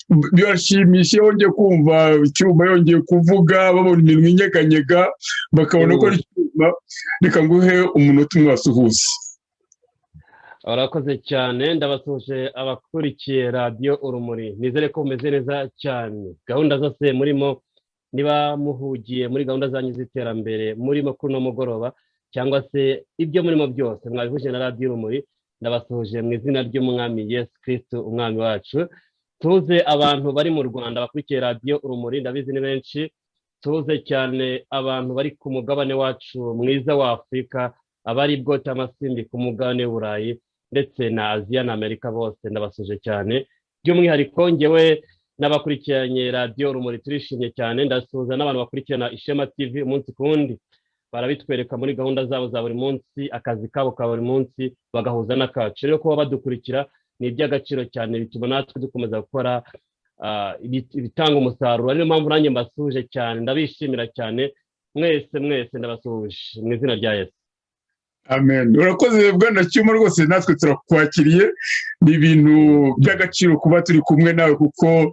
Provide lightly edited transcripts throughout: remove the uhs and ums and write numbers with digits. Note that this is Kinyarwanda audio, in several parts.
Birashimisha iyo wongeye kumva Cyuma yongeye kuvuga, babona iminwa inyeganyega, bakabona ko ari Cyuma. Reka nguhe umunota umwe wasuhuze. Urakoze cyane. Ndabasuhuje abakurikiye Radiyo Urumuri. Nizere ko mumeze neza cyane. Gahunda zose murimo, niba muhugiye muri gahunda zanyu z'iterambere murimo kuri uno mugoroba, cyangwa se ibyo murimo byose mwabihuje na Radiyo Urumuri, ndabasuhuje mu izina ry'Umwami Yesu Kirisitu, Umwami wacu. Tuze abantu bari mu Rwanda bakurikiye Radiyo Urumuri, ndabizi ni benshi. Tuze cyane abantu bari ku mugabane wacu mwiza wa Afurika, abari bwota amasimbi ku mugabane w'Uburayi ndetse na Aziya na Amerika, bose ndabasuje cyane. By'umwihariko ngewe n'abakurikiranye Radiyo Urumuri turishimye cyane. Ndasuhuza n'abantu bakurikirana Ishema TV umunsi ku wundi, barabitwereka muri gahunda zabo za buri munsi, akazi kabo ka buri munsi bagahuza n'akacu. Rero kuba badukurikira ni iby'agaciro cyane, bituma natwe dukomeza gukora ibitanga umusaruro. Niyo mpamvu nanjye mbasuhuje cyane, ndabishimira cyane mwese mwese, ndabasuhuje mu izina rya Yesu. Amen. Urakoze, bwana Cyuma. Rwose natwe turakwakiriye, ni ibintu by'agaciro kuba turi kumwe nawe, kuko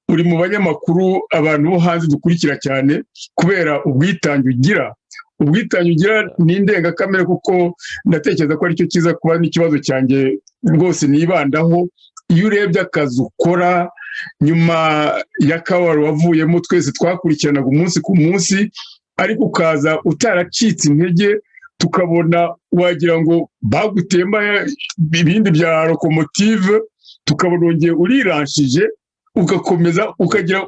uri mu banyamakuru abantu bo hanze dukurikira cyane kubera ubwitange ugira. Ubwitange ugira ni indengakamere, kuko ndatekereza ko aricyo cyiza kuba n'ikibazo cyanjye rwose nibandaho. Iyo urebye akazi ukora nyuma y'akababaro wavuyemo, twese twakurikiranaga umunsi ku munsi, ariko ukaza utaracitse intege, tukabona wagira ngo bagutemba ibindi bya locomotive, tukabona wongeye uriranshije, ugakomeza, ukagira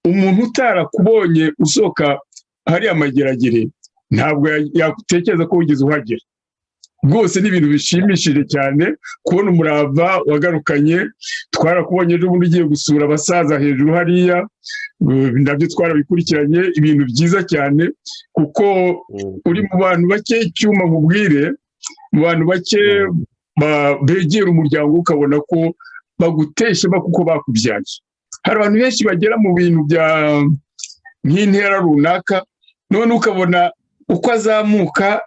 umuntu utarakubonye usohoka hariya Mageragere ntabwo yatekereza ko wigeze uhagera. Rwose ni ibintu bishimishije cyane kubona umurava wagarukanye. Twarakubonye ejo bundi ugiye gusura abasaza hejuru hariya, nabyo twarabikurikiranye, ibintu byiza cyane, kuko uri mu bantu bake, Cyuma, nkubwire, mu bantu bake begera umuryango ukabona ko bagutesha kuko bakubyaye. Hari abantu benshi bagera mu bintu bya nk'intera runaka, none ukabona uko azamuka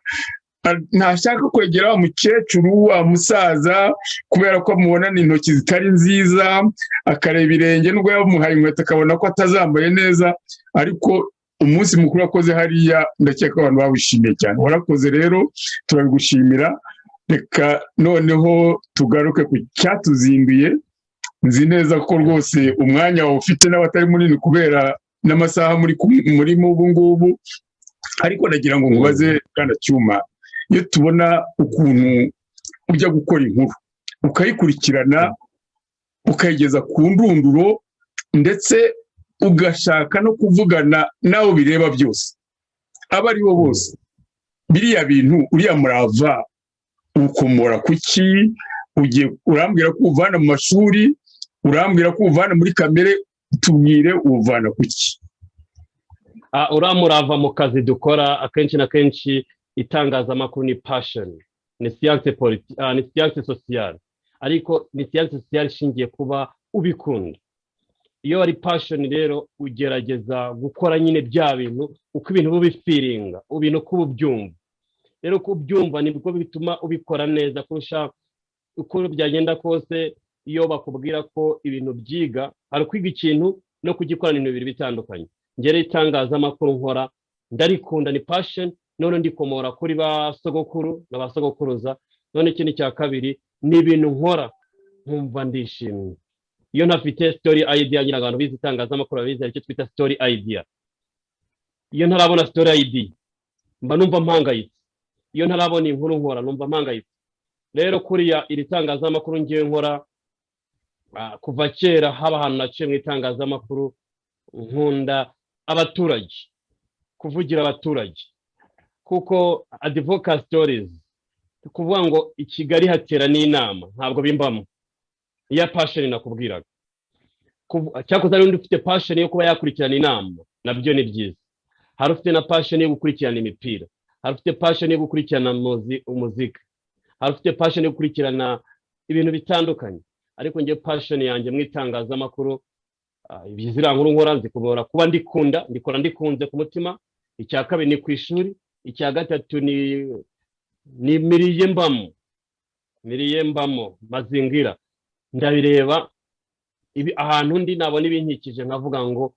ntashaka kwegera wa mukecuru, wa musaza, kubera ko amubonana intoki zitari nziza, akareba ibirenge, nubwo yamuhaye inkweto akabona ko atazambaye neza. Ariko umunsi mukuru wakoze hariya, ndakeka ko abantu bawishimiye cyane. Warakoze rero, turabigushimira. Reka noneho tugaruke ku cyatuzinduye. Nzi neza ko rwose umwanya wawe ufite n'abatari munini kubera n'amasaha muri murimo ubu ngubu, ariko nagira ngo nkubaze, bwana Cyuma: iyo tubona ukuntu ujya gukora inkuru, ukayikurikirana, ukayigeza ku ndunduro, ndetse ugashaka no kuvugana n'abo bireba byose, abo ari bo bose, biriya bintu, uriya murava ukomora ku ki? Ugiye urambwira ko uvana mu mashuri, urambwira ko uvana muri kamere, tubwire, uwuvana ku ki? Uriya murava mu kazi dukora, akenshi na kenshi itangazamakuru ni passion, ni science politique, ni science sociale, ariko ni science sociale ishingiye kuba ubikunda. Iyo ari passion rero, ugerageza gukora nyine bya bintu uko ibintu uba ubifeelinga, ibintu uko uba ubyumva. Rero uko ubyumva nibwo bituma ubikora neza kurusha uko byagenda kose. Iyo bakubwira ko ibintu byiga, hari ukwiga ikintu no kugikora, ni ibintu bibiri bitandukanye. Ngere itangazamakuru nkora ndarikunda, ni passion. None ndikomora kuri ba sogokuru na ba sogokuruza. None ikindi cya kabiri, ni ibintu nkora nkumva ndishimye. Iyo ntafite story idea, ngira abantu bize itangazamakuru babizi, hari icyo twita story idea. Iyo ntarabona story idea mba numva mpangayitse. Iyo ntarabona inkuru nkora numva mpangayitse. Rero kuriya iri tangazamakuru ngiye nkora, kuva kera haba ahantu naciye mu itangazamakuru, nkunda abaturage, kuvugira abaturage, kuko advocacy stories, kuvuga ngo i Kigali hatera n'inama, ntabwo bimbamo. Iya passion nakubwiraga, cyakoze hari undi ufite passion yo kuba yakurikirana inama, nabyo ni byiza. Hari ufite na passion yo gukurikirana imipira, hari ufite passion yo gukurikirana umuziki, hari ufite passion yo gukurikirana ibintu bitandukanye. Ariko njye passion yanjye mu itangazamakuru, ziriya nkuru nkora nzikubora kuba ndikunda, ndikora ndikunze ku mutima. Icya kabiri ni ku ishuri. Icya gatatu ni milieu mbamo, milieu mbamo, mazingira ndabireba. Ibi ahantu ndi nabona ibinkikije, nkavuga ngo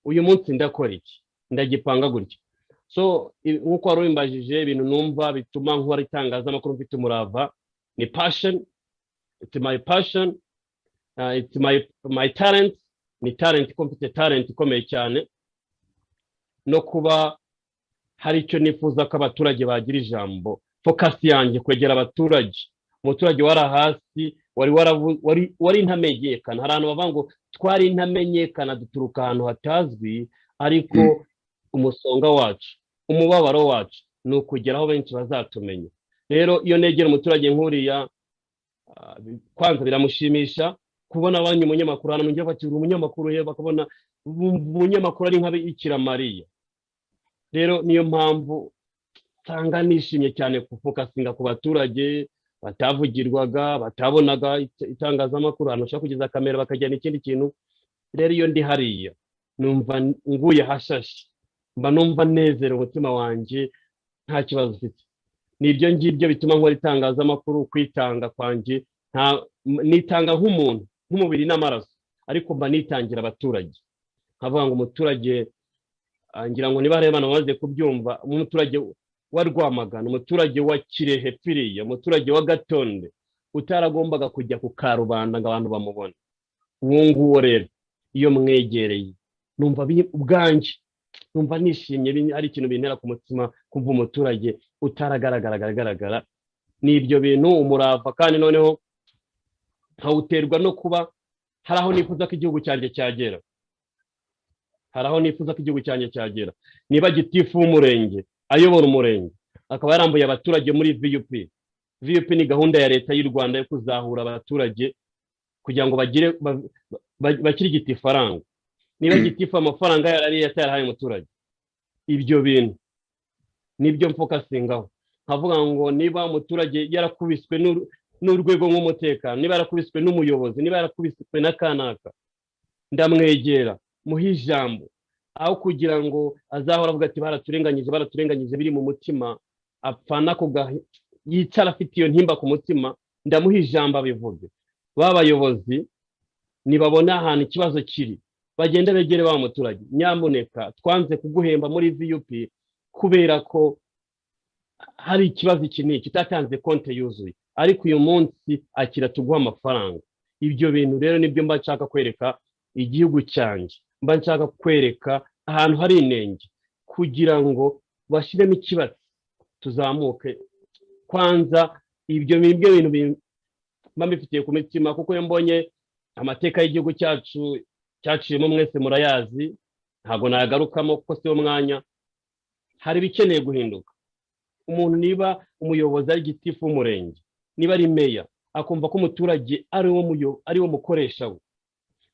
uyu munsi ndakora iki, ndagipanga gutya. So nk'uko wari ubimbajije, ibintu numva bituma nkora itangazamakuru mfite umurava ni passion. It's my passion, it's my talent. Ni talent ko mfite talent ikomeye cyane, no kuba hari icyo nifuza ko abaturage bagira ijambo. Focus yanjye kwegera abaturage, umuturage wari hasi, wari intamenyekana. Hari ahantu bavuga ngo twari intamenyekana, duturuka ahantu hatazwi, ariko umusonga wacu, umubabaro wacu ni ukugera aho benshi bazatumenya. Rero iyo negera umuturage nk'uriya, kwanza biramushimisha kubona abanye umunyamakuru hano njya bakira umunyamakuru ye, bakabona umunyamakuru ari nka Bikira Mariya. Rero niyo mpamvu nsanga nishimye cyane gufocusinga ku baturage batavugirwaga, batabonaga itangazamakuru, ahantu ushobora kugeza kamera bakajyana ikindi kintu. Rero iyo ndi hariya numva nguye hashashe, mba numva nezerewe, umutima wanjye nta kibazo ufite. Ni ibyo ngibyo bituma nkora itangazamakuru. Kwitanga kwanjye, nitanga nk'umuntu, nk'umubiri n'amaraso, ariko mba nitangira abaturage. Nkavuga ngo umuturage, ngira ngo niba hari abantu bamaze kubyumva, umuturage wa Rwamagana, umuturage wa Kirehe pfiriya, umuturage wa Gatonde utaragombaga kujya ku karubanda ngo abantu bamubone, uwo nguwo rero iyo mwegereye numva ubwanjye numva nishimye, ari ikintu bintera ku mutima kumva umuturage utaragaragara agaragara. Ni ibyo bintu, umurava, kandi noneho nkawuterwa no kuba hari aho nifuza ko igihugu cyanjye cyagera, hari aho nifuza ko igihugu cyanjye cyagera. Niba gitifu w'umurenge ayobora umurenge akaba yarambuye abaturage muri VUP, VUP ni gahunda ya Leta y'u Rwanda yo kuzahura abaturage kugira ngo bagire bakirigite ifaranga. Niba gitifu amafaranga yarariye atarahaye umuturage, ibyo bintu nibyo mfocusingaho. Nkavuga ngo niba umuturage yarakubiswe n'urwego rw'umutekano, niba yarakubiswe n'umuyobozi, niba yarakubiswe na kanaka, ndamwegera muhe ijambo, aho kugira ngo azahora avuga ati "Baraturenganyije, baraturenganyije," biri mu mutima, apfana yicara afite iyo ntimba ku mutima. Ndamuha ijambo abivuge. Ba bayobozi nibabona ahantu ikibazo kiri, bagende begere wa muturage: "Nyamuneka, twanze kuguhemba muri VUP kubera ko hari ikibazo iki n'iki, utatanze konti yuzuye, ariko uyu munsi akira tuguha amafaranga." Ibyo bintu rero nibyo mba nshaka kwereka igihugu cyanjye, mba nshaka kwereka ahantu hari inenge kugira ngo bashyiremo ikibatsi tuzamuke. Kwanza ibyo nibyo bintu mba mbifitiye ku mitima, kuko iyo mbonye amateka y'igihugu cyacu cyaciyemo, mwese murayazi, ntabwo nayagarukamo kuko si wo mwanya. Hari ibikeneye guhinduka. Umuntu niba umuyobozi ari gitifu w'umurenge, niba ari meya, akumva ko umuturage ari wo mukoresha we.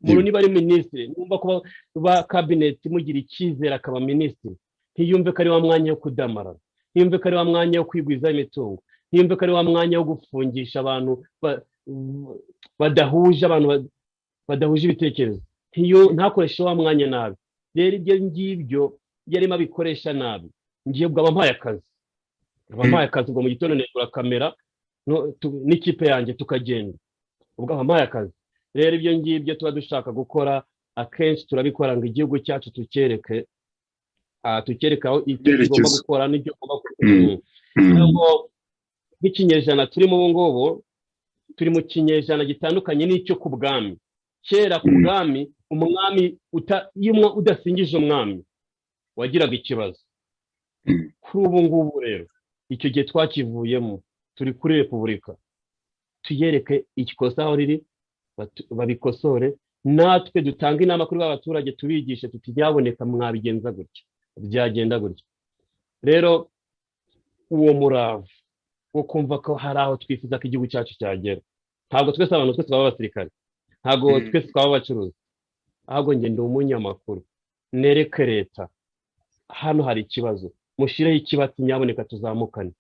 Umuntu niba ari minisitiri, numva ko ba cabinet mugira icyizere akaba minisitiri, ntiyumve ko ari wa mwanya wo kudamarara, ntiyumve ko ari wa mwanya wo kwigwizaho imitungo, ntiyumve ko ari wa mwanya wo gufungisha abantu badahuje, abantu badahuje ibitekerezo, ntakoreshe wa mwanya nabi. Rero ibyo ngibyo iyo arimo abikoresha nabi, ngiye ubwo aba mpaye akazi, aba mpaye akazi. Ubwo mu gitondo negura kamera n'ikipe yanjye tukagenda, ubwo aba mpaye akazi. Rero ibyo ngibyo tuba dushaka gukora, akenshi turabikora ngo igihugu cyacu tucyereke, tucyereke aho icyo tugomba gukora n'ibyo ugomba gukora. Nk'ikinyejana turimo ubu ngubu, turi mu kinyejana gitandukanye n'icyo ku bwami. Kera ku bwami, umwami iyo udasingije umwami wagiraga ikibazo. Kuri ubu ngubu rero icyo gihe twakivuyemo, turi kuri repubulika. Tuyereke ikosa aho riri, babikosore, natwe dutange inama kuri ba baturage, tubigishe tuti "Nyaboneka mwabigenza gutya, byagenda gutya." Rero uwo murava wo kumva ko hari aho twifuza ko igihugu cyacu cyagera. Ntabwo twese, abantu twese twaba abasirikare, ntabwo twese twaba abacuruzi, ahubwo njye ndi umunyamakuru, nereke leta hano hari ikibazo, mushireho ikibatsi nyaboneka tuzamukane.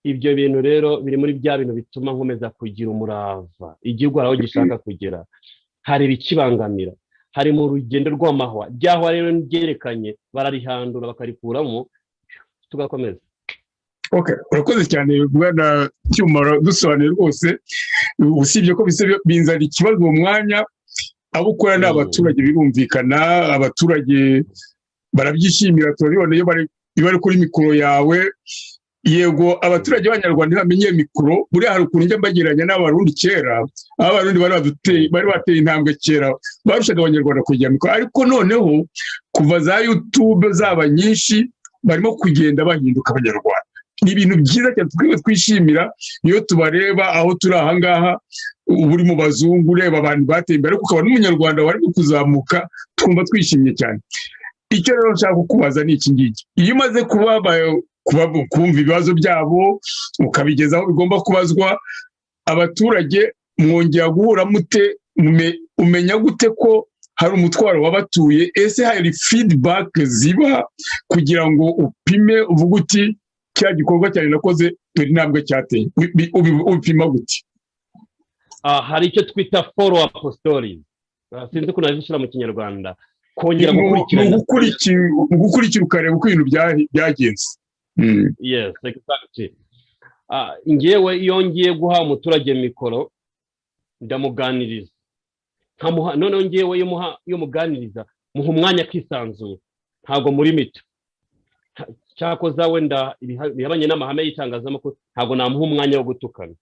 Ibyo bintu rero biri muri bya bintu bituma nkomeza kugira umurava. Igihugu hari aho gishaka kugera, hari ibikibangamira, hari mu rugendo rw'amahwa. Ryahwa rero ryerekanye, bararihandura bakarikuramo, tugakomeza. Urakoze cyane, bwana Cyuma, dusobanuye rwose. Usibye ko binzana ikibazo uwo mwanya. Abo ukora ni abaturage, birumvikana, abaturage barabyishimira, turabibona iyo bari kuri mikoro yawe. Yego, abaturage b'Abanyarwanda ntibamenye mikoro. Buriya hari ukuntu njya mbagereranya n'Abarundi kera, aho Abarundi bari bateye intambwe kera, barushaga Abanyarwanda kugira mikoro. Ariko noneho kuva za YouTube zaba nyinshi, barimo kugenda bahinduka. Abanyarwanda ni ibintu byiza cyane twebwe twishimira iyo tubareba aho turi ahangaha. Uba uri mu bazungu, ureba abantu bateye imbere, ariko ukabona n'Umunyarwanda wari kuzamuka, twumva twishimye cyane. Icyo rero nshaka kukubaza ni iki ngiki: iyo umaze kumva ibibazo byabo, ukabigeza aho bigomba kubazwa abaturage, mwongera guhura mute? Umenya gute ko hari umutwaro wabatuye? Ese hari feedback ziba kugira ngo upime, uvuge uti: "Cya gikorwa cyane nakoze, dore intambwe cyateye"? Ubipima gute? Hari icyo twita follow up stories. Sinzi ukuntu nabishyira mu Kinyarwanda, kongera gukurikirana. Gukurikira ukareba uko ibintu byagenze. Yes, exactly. Ngewe iyo ngiye guha umuturage mikoro, ndamuganiriza, nkamuha. Noneho ngewe iyo muganiriza, muha umwanya akisanzura, ntabwo muri mito. Cyakoza wenda bihabanye n'amahame y'itangazamakuru, ntabwo namuha umwanya wo gutukana.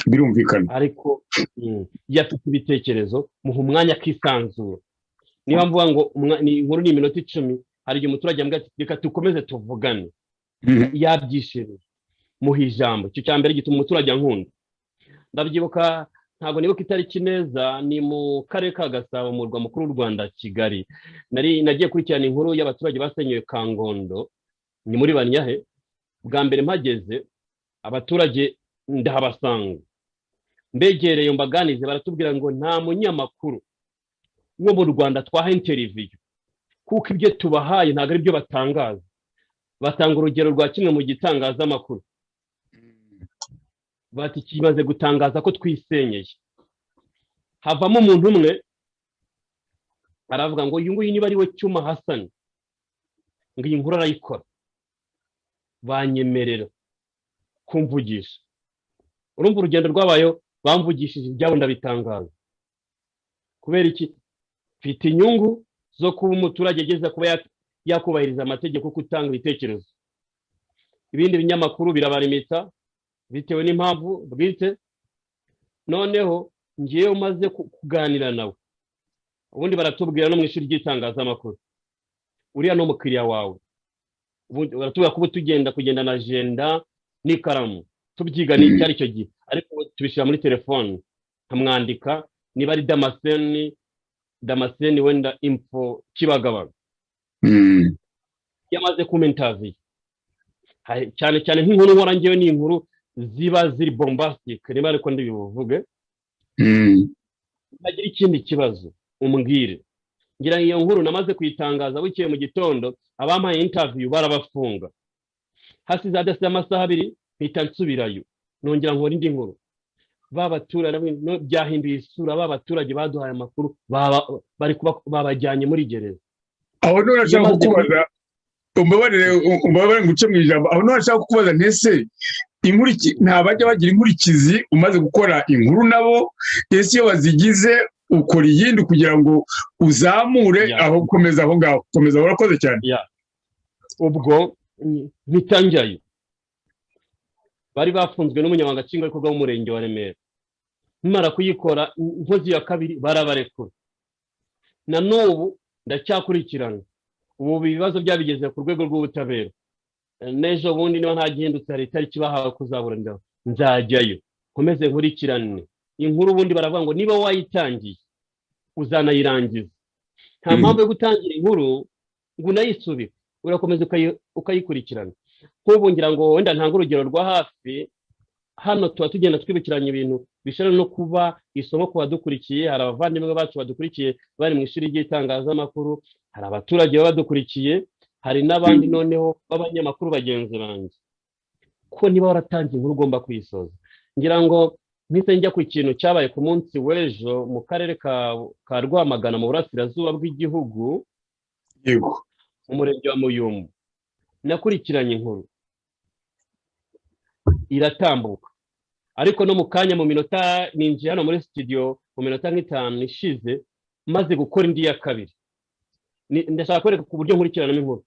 Birumvikana. Ariko iyo afite ibitekerezo, muha umwanya akisanzura. Niba mvuga ngo inkuru ni iminota 10, hari igihe umuturage ambwira ati: "Reka dukomeze tuvugane." Yabyishimiye, muha ijambo. Icyo cya mbere gituma umuturage ankunda. Ndabyibuka, ntabwo nibuka itariki neza, ni mu karere ka Gasabo, mu murwa mukuru w'u Rwanda, Kigali. Nari nagiye kurikirana inkuru y'abaturage basenyewe Kangondo, ni muri Bannyahe. Bwa mbere mpageze, abaturage ndahabasanga, mbegereye mbaganize, baratubwira ngo nta munyamakuru wo mu Rwanda twaha interview, kuko ibyo tubahaye ntabwo ari byo batangaza. Batanga urugero rwa kimwe mu gitangazamakuru, bati: "Kimaze gutangaza ko twisenyeye." Havamo umuntu umwe aravuga ngo: "Uyu nguyu niba ari we Cyuma Hasani, ngo iyi nkuru arayikora." Banyemerera kumvugisha. Urumva urugendo rwabayeho, bamvugishije, ibyabo ndabitangaza. Kubera iki? Mfite inyungu zo kuba umuturage ageze kuba yakubahiriza amategeko yo gutanga ibitekerezo. Ibindi binyamakuru birabarimita bitewe n'impamvu bwite. Noneho ngewe umaze kuganira nawe, ubundi baratubwira no mu ishuri ry'itangazamakuru, uriya ni umukiriya wawe. Baratubwira kuba tugenda kugenda na agenda n'ikaramu, tubyiga ni cyari icyo gihe, ariko ubu tubishyira muri telefone, nkamwandika niba ari Damascene, Damascene wenda info Kibagabaga. Iyo amaze kumpa interview, cyane cyane nk'inkuru nkora ngewe, ni inkuru ziba ziri bombastic, niba ariko ndibuvuge. Nagira ikindi kibazo umbwire. Ngira ngo iyo nkuru namaze kuyitangaza, bukeye mu gitondo abampaye interview barabafunga. Hasize hadasize amasaha 2, mpita nsubirayo, nongera nkora indi nkuru. Ba baturage byahinduye isura, ba baturage baduhaye amakuru bari kuba babajyanye muri gereza. Aho none ashaka Iyo maze kukubaza, umbabarire, umbabarire nguce mu ijambo, aho none ashaka kukubaza: ntese nta bajya bagira inkurikizi umaze gukora inkuru nabo? Ese iyo bazigize, ukora iyindi kugira ngo uzamure? Aho komeza, aho ngaho komeza, urakoze cyane. Ubwo mpita njyayo, bari bafunzwe n'umunyamabanga nshingwabikorwa w'umurenge wa Remera. Nkimara kuyikora, nkozi ya kabiri, barabarekura. Na n'ubu ndacyakurikirana, ubu ibibazo byabigeze ku rwego rw'ubutabera. N'ejo bundi niba nta gihindutse, hari itariki bahawe kuzaburaniraho, nzajyayo nkomeze nkurikirane inkuru. Ubundi baravuga ngo niba wayitangiye uzanayirangiza, nta mpamvu yo gutangira inkuru ngo unayisubike, urakomeza ukayikurikirana. Nk'ubu ngira ngo wenda ntanga urugero rwa hafi hano, tuba tugenda twibukiranya ibintu bishobora no kuba isomo ku badukurikiye. Hari abavandimwe bacu badukurikiye bari mu ishuri ry'itangazamakuru, hari abaturage baba badukurikiye, hari n'abandi noneho b'abanyamakuru bagenzi banjye, ko niba waratangiye inkuru ugomba kuyisoza. Ngira ngo mpise njya ku kintu cyabaye ku munsi w'ejo mu karere ka Rwamagana, mu burasirazuba bw'igihugu, mu murenge wa Muyumbu. Nakurikiranye inkuru iratambuka, ariko no mu kanya, mu minota ninjiye hano muri studio, mu minota nk'itanu ishize. Maze gukora indi ya kabiri, ndashaka kwereka ku buryo nkurikiranamo inkuru.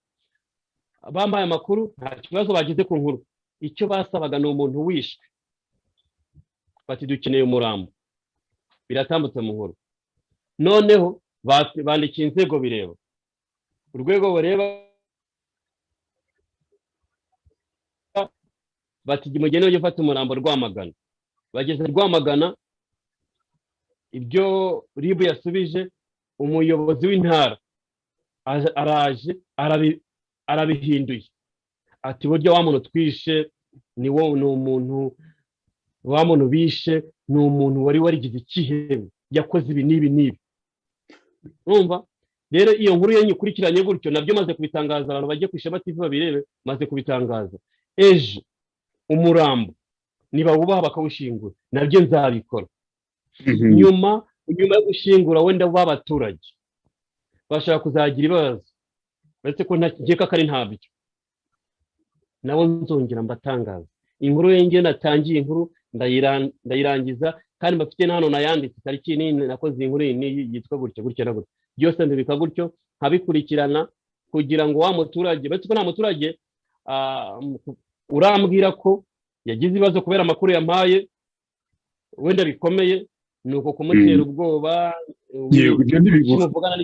Bambaye amakuru, nta kibazo bagize ku nkuru. Icyo basabaga ni umuntu wishwe, bati dukeneye umurambo. Biratambutse mu nkuru. Noneho bandikiye inzego bireba, urwego bareba bati mugende ujye ufata umurambo Rwamagana. Bageze Rwamagana, ibyo RIB yasubije umuyobozi w'intara araje arabihinduye, ati buryo wa muntu twishe ni wo, ni umuntu wa muntu bishe, ni umuntu wari warigize ikihebe, yakoze ibi n'ibi n'ibi. Urumva rero iyo nkuru iyo nyikurikiranye gutyo, nabyo maze kubitangaza, abantu bajye ku Ishema TV babirebe, maze kubitangaza. Ejo umurambo nibawubaha bakawushingura, nabyo nzabikora. Nyuma yo gushyingura, wenda b'abaturage bashaka kuzagira ibibazo, uretse ko nkeka ko ari ntabyo, nabo nzongera mbatangaza inkuru ye. Natangiye inkuru ndayirangiza, kandi mbafite na hano nayanditse tariki nini nakoze inkuru iyi n'iyi yitwa gutya gutya na gutya, byose mbibika gutyo nkabikurikirana kugira ngo wa muturage, uretse ko nta muturage urambwira ko yagize ibibazo kubera amakuru yampaye wenda bikomeye, ni uko kumutera ubwoba. Yego, ibyo ntibibura. Muvugana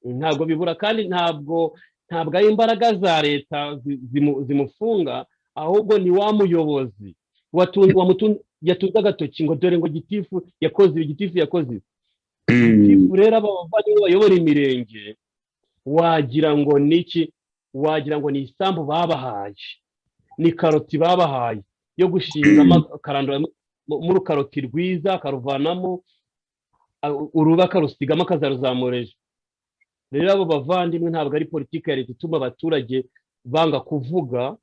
ntabwo bibura, kandi ntabwo ari imbaraga za leta zimufunga, ahubwo ni wa muyobozi yatunze agatoki ngo dore ngo gitifu yakoze ibi, gitifu yakoze ibi. Gitifu rero aba bavandimwe bayobora imirenge, wagira ngo ni iki? Wagira ngo ni isambu babahaye, ni karoti babahaye yo gushingamo, akarandura muri karoti rwiza akaruvanamo uruba akarusigamo akazaruzamura ejo. Rero abo bavandimwe, ntabwo ari politiki ya leta ituma abaturage banga kuvuga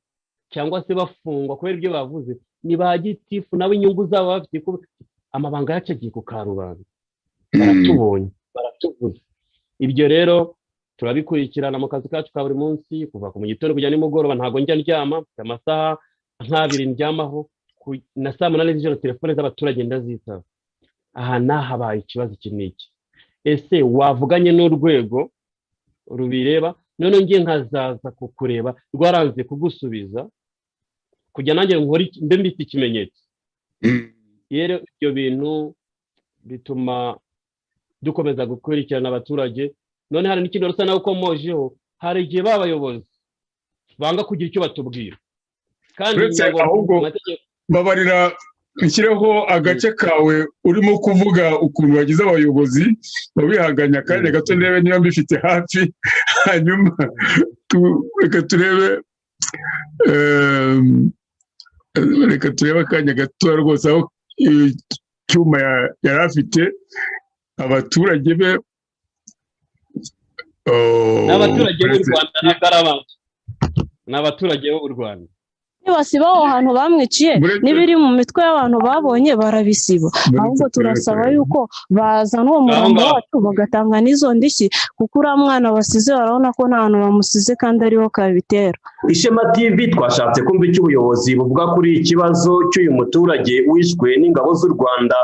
cyangwa se bafungwa kubera ibyo bavuze. Ni ba gitifu nabo inyungu zabo bafite, ko amabanga yacu agiye ku karubanda, baratubonye, baratuvuze. Ibyo rero turabikurikirana mu kazi kacu ka buri munsi, kuva ku mu gitondo kujya nimugoroba. Ntabwo njya ndyama, mfite amasaha nk'abiri ndyamaho, na saa 8 z'ijoro telefone z'abaturage ndazitaba. Aha nahabaye ikibazo iki n'iki, ese wavuganye n'urwego rubireba? None ngiye nkazaza kukureba rwaranze kugusubiza, kujya nanjye nkora mbe mbite ikimenyetso. Rero ibyo bintu bituma dukomeza gukurikirana abaturage. None hari n'ikindi rusa nawe ukomojeho, hari igihe ba bayobozi banga kugira icyo batubwira kandi Uretse ngo ahubwo amategeko. Babarira nshyireho agace kawe urimo kuvuga ukuntu bagize abayobozi babihaganya akanya gato, ndebe niba mbifite hafi, hanyuma reka turebe, reka turebe akanya gato rwose aho icyuma yari afite abaturage be. Oh, Ni abaturage b'u uretse Rwanda, ntabwo ari abanzi, ni abaturage b'u Rwanda. Nibasiba aho hantu bamwiciye, n'ibiri mu mitwe y'abantu babonye barabisiba. Uretse Ahubwo turebe turasaba turebe. yuko bazana uwo Aho murambo ngaho. wacu, bagatanga n'izo ndishyi, kuko uriya mwana basize barabona ko nta hantu bamusize kandi ariho kabitera. Ishema TV twashatse kumva icyo ubuyobozi buvuga kuri iki kibazo cy'uyu muturage wishwe n'ingabo z'u Rwanda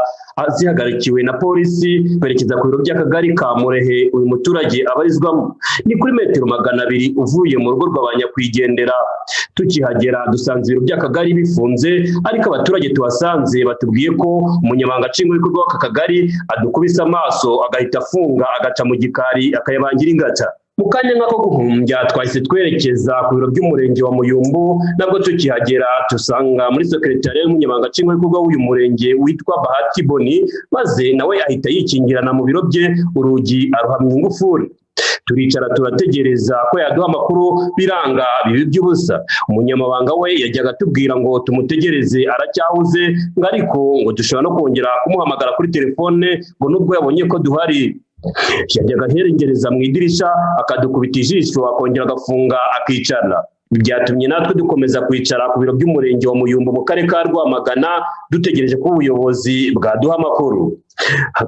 zihagarikiwe na polisi, berekeza ku biro by'akagari ka Murehe uyu muturage abarizwamo. Ni kuri metero 200 uvuye mu rugo rwa ba nyakwigendera. Tukihagera dusanze ibiro by'akagari bifunze, ariko abaturage tuhasanze batubwiye ko umunyamabanga nshingwabikorwa w'aka kagari adukubise amaso agahita afunga, agaca mu gikari akayabangira ingata. Mu kanya nk'ako guhumbya twahise twerekeza ku biro by'umurenge wa Muyumbu. Nabwo tukihagera dusanga muri sekretariya y'umunyamabanga nshingwabikorwa w'uyu murenge witwa Bahati Boni, maze nawe ahita yikingirana mu biro bye, urugi aruhamya ingufuri. Turicara turategereza ko yaduha amakuru, biranga bibi by'ubusa. Umunyamabanga we yajyaga atubwira ngo tumutegereze aracyahuze, ngo ariko ngo dushobora no kongera kumuhamagara kuri telefone, ngo nubwo yabonye ko duhari. Yajyaga aherengereza mu idirisha akadukubita ijisho, akongera agafunga akicara. Byatumye natwe dukomeza kwicara ku biro by'umurenge wa Muyumbu mu karere ka Rwamagana, dutegereje ko ubuyobozi bwaduha amakuru.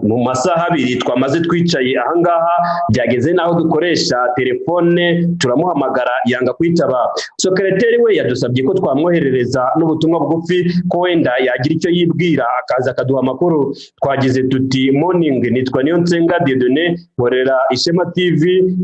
Mu masaha 2 twamaze twicaye ahangaha, byageze n'aho dukoresha telefone turamuhamagara yanga kwitaba. Sokereteri we yadusabye ko twamwoherereza n'ubutumwa bugufi ko wenda yagira icyo yibwira akaza akaduha amakuru. Twagize tuti: "Morning, nitwa Niyonsenga Dieudonné, nkorera Ishema TV,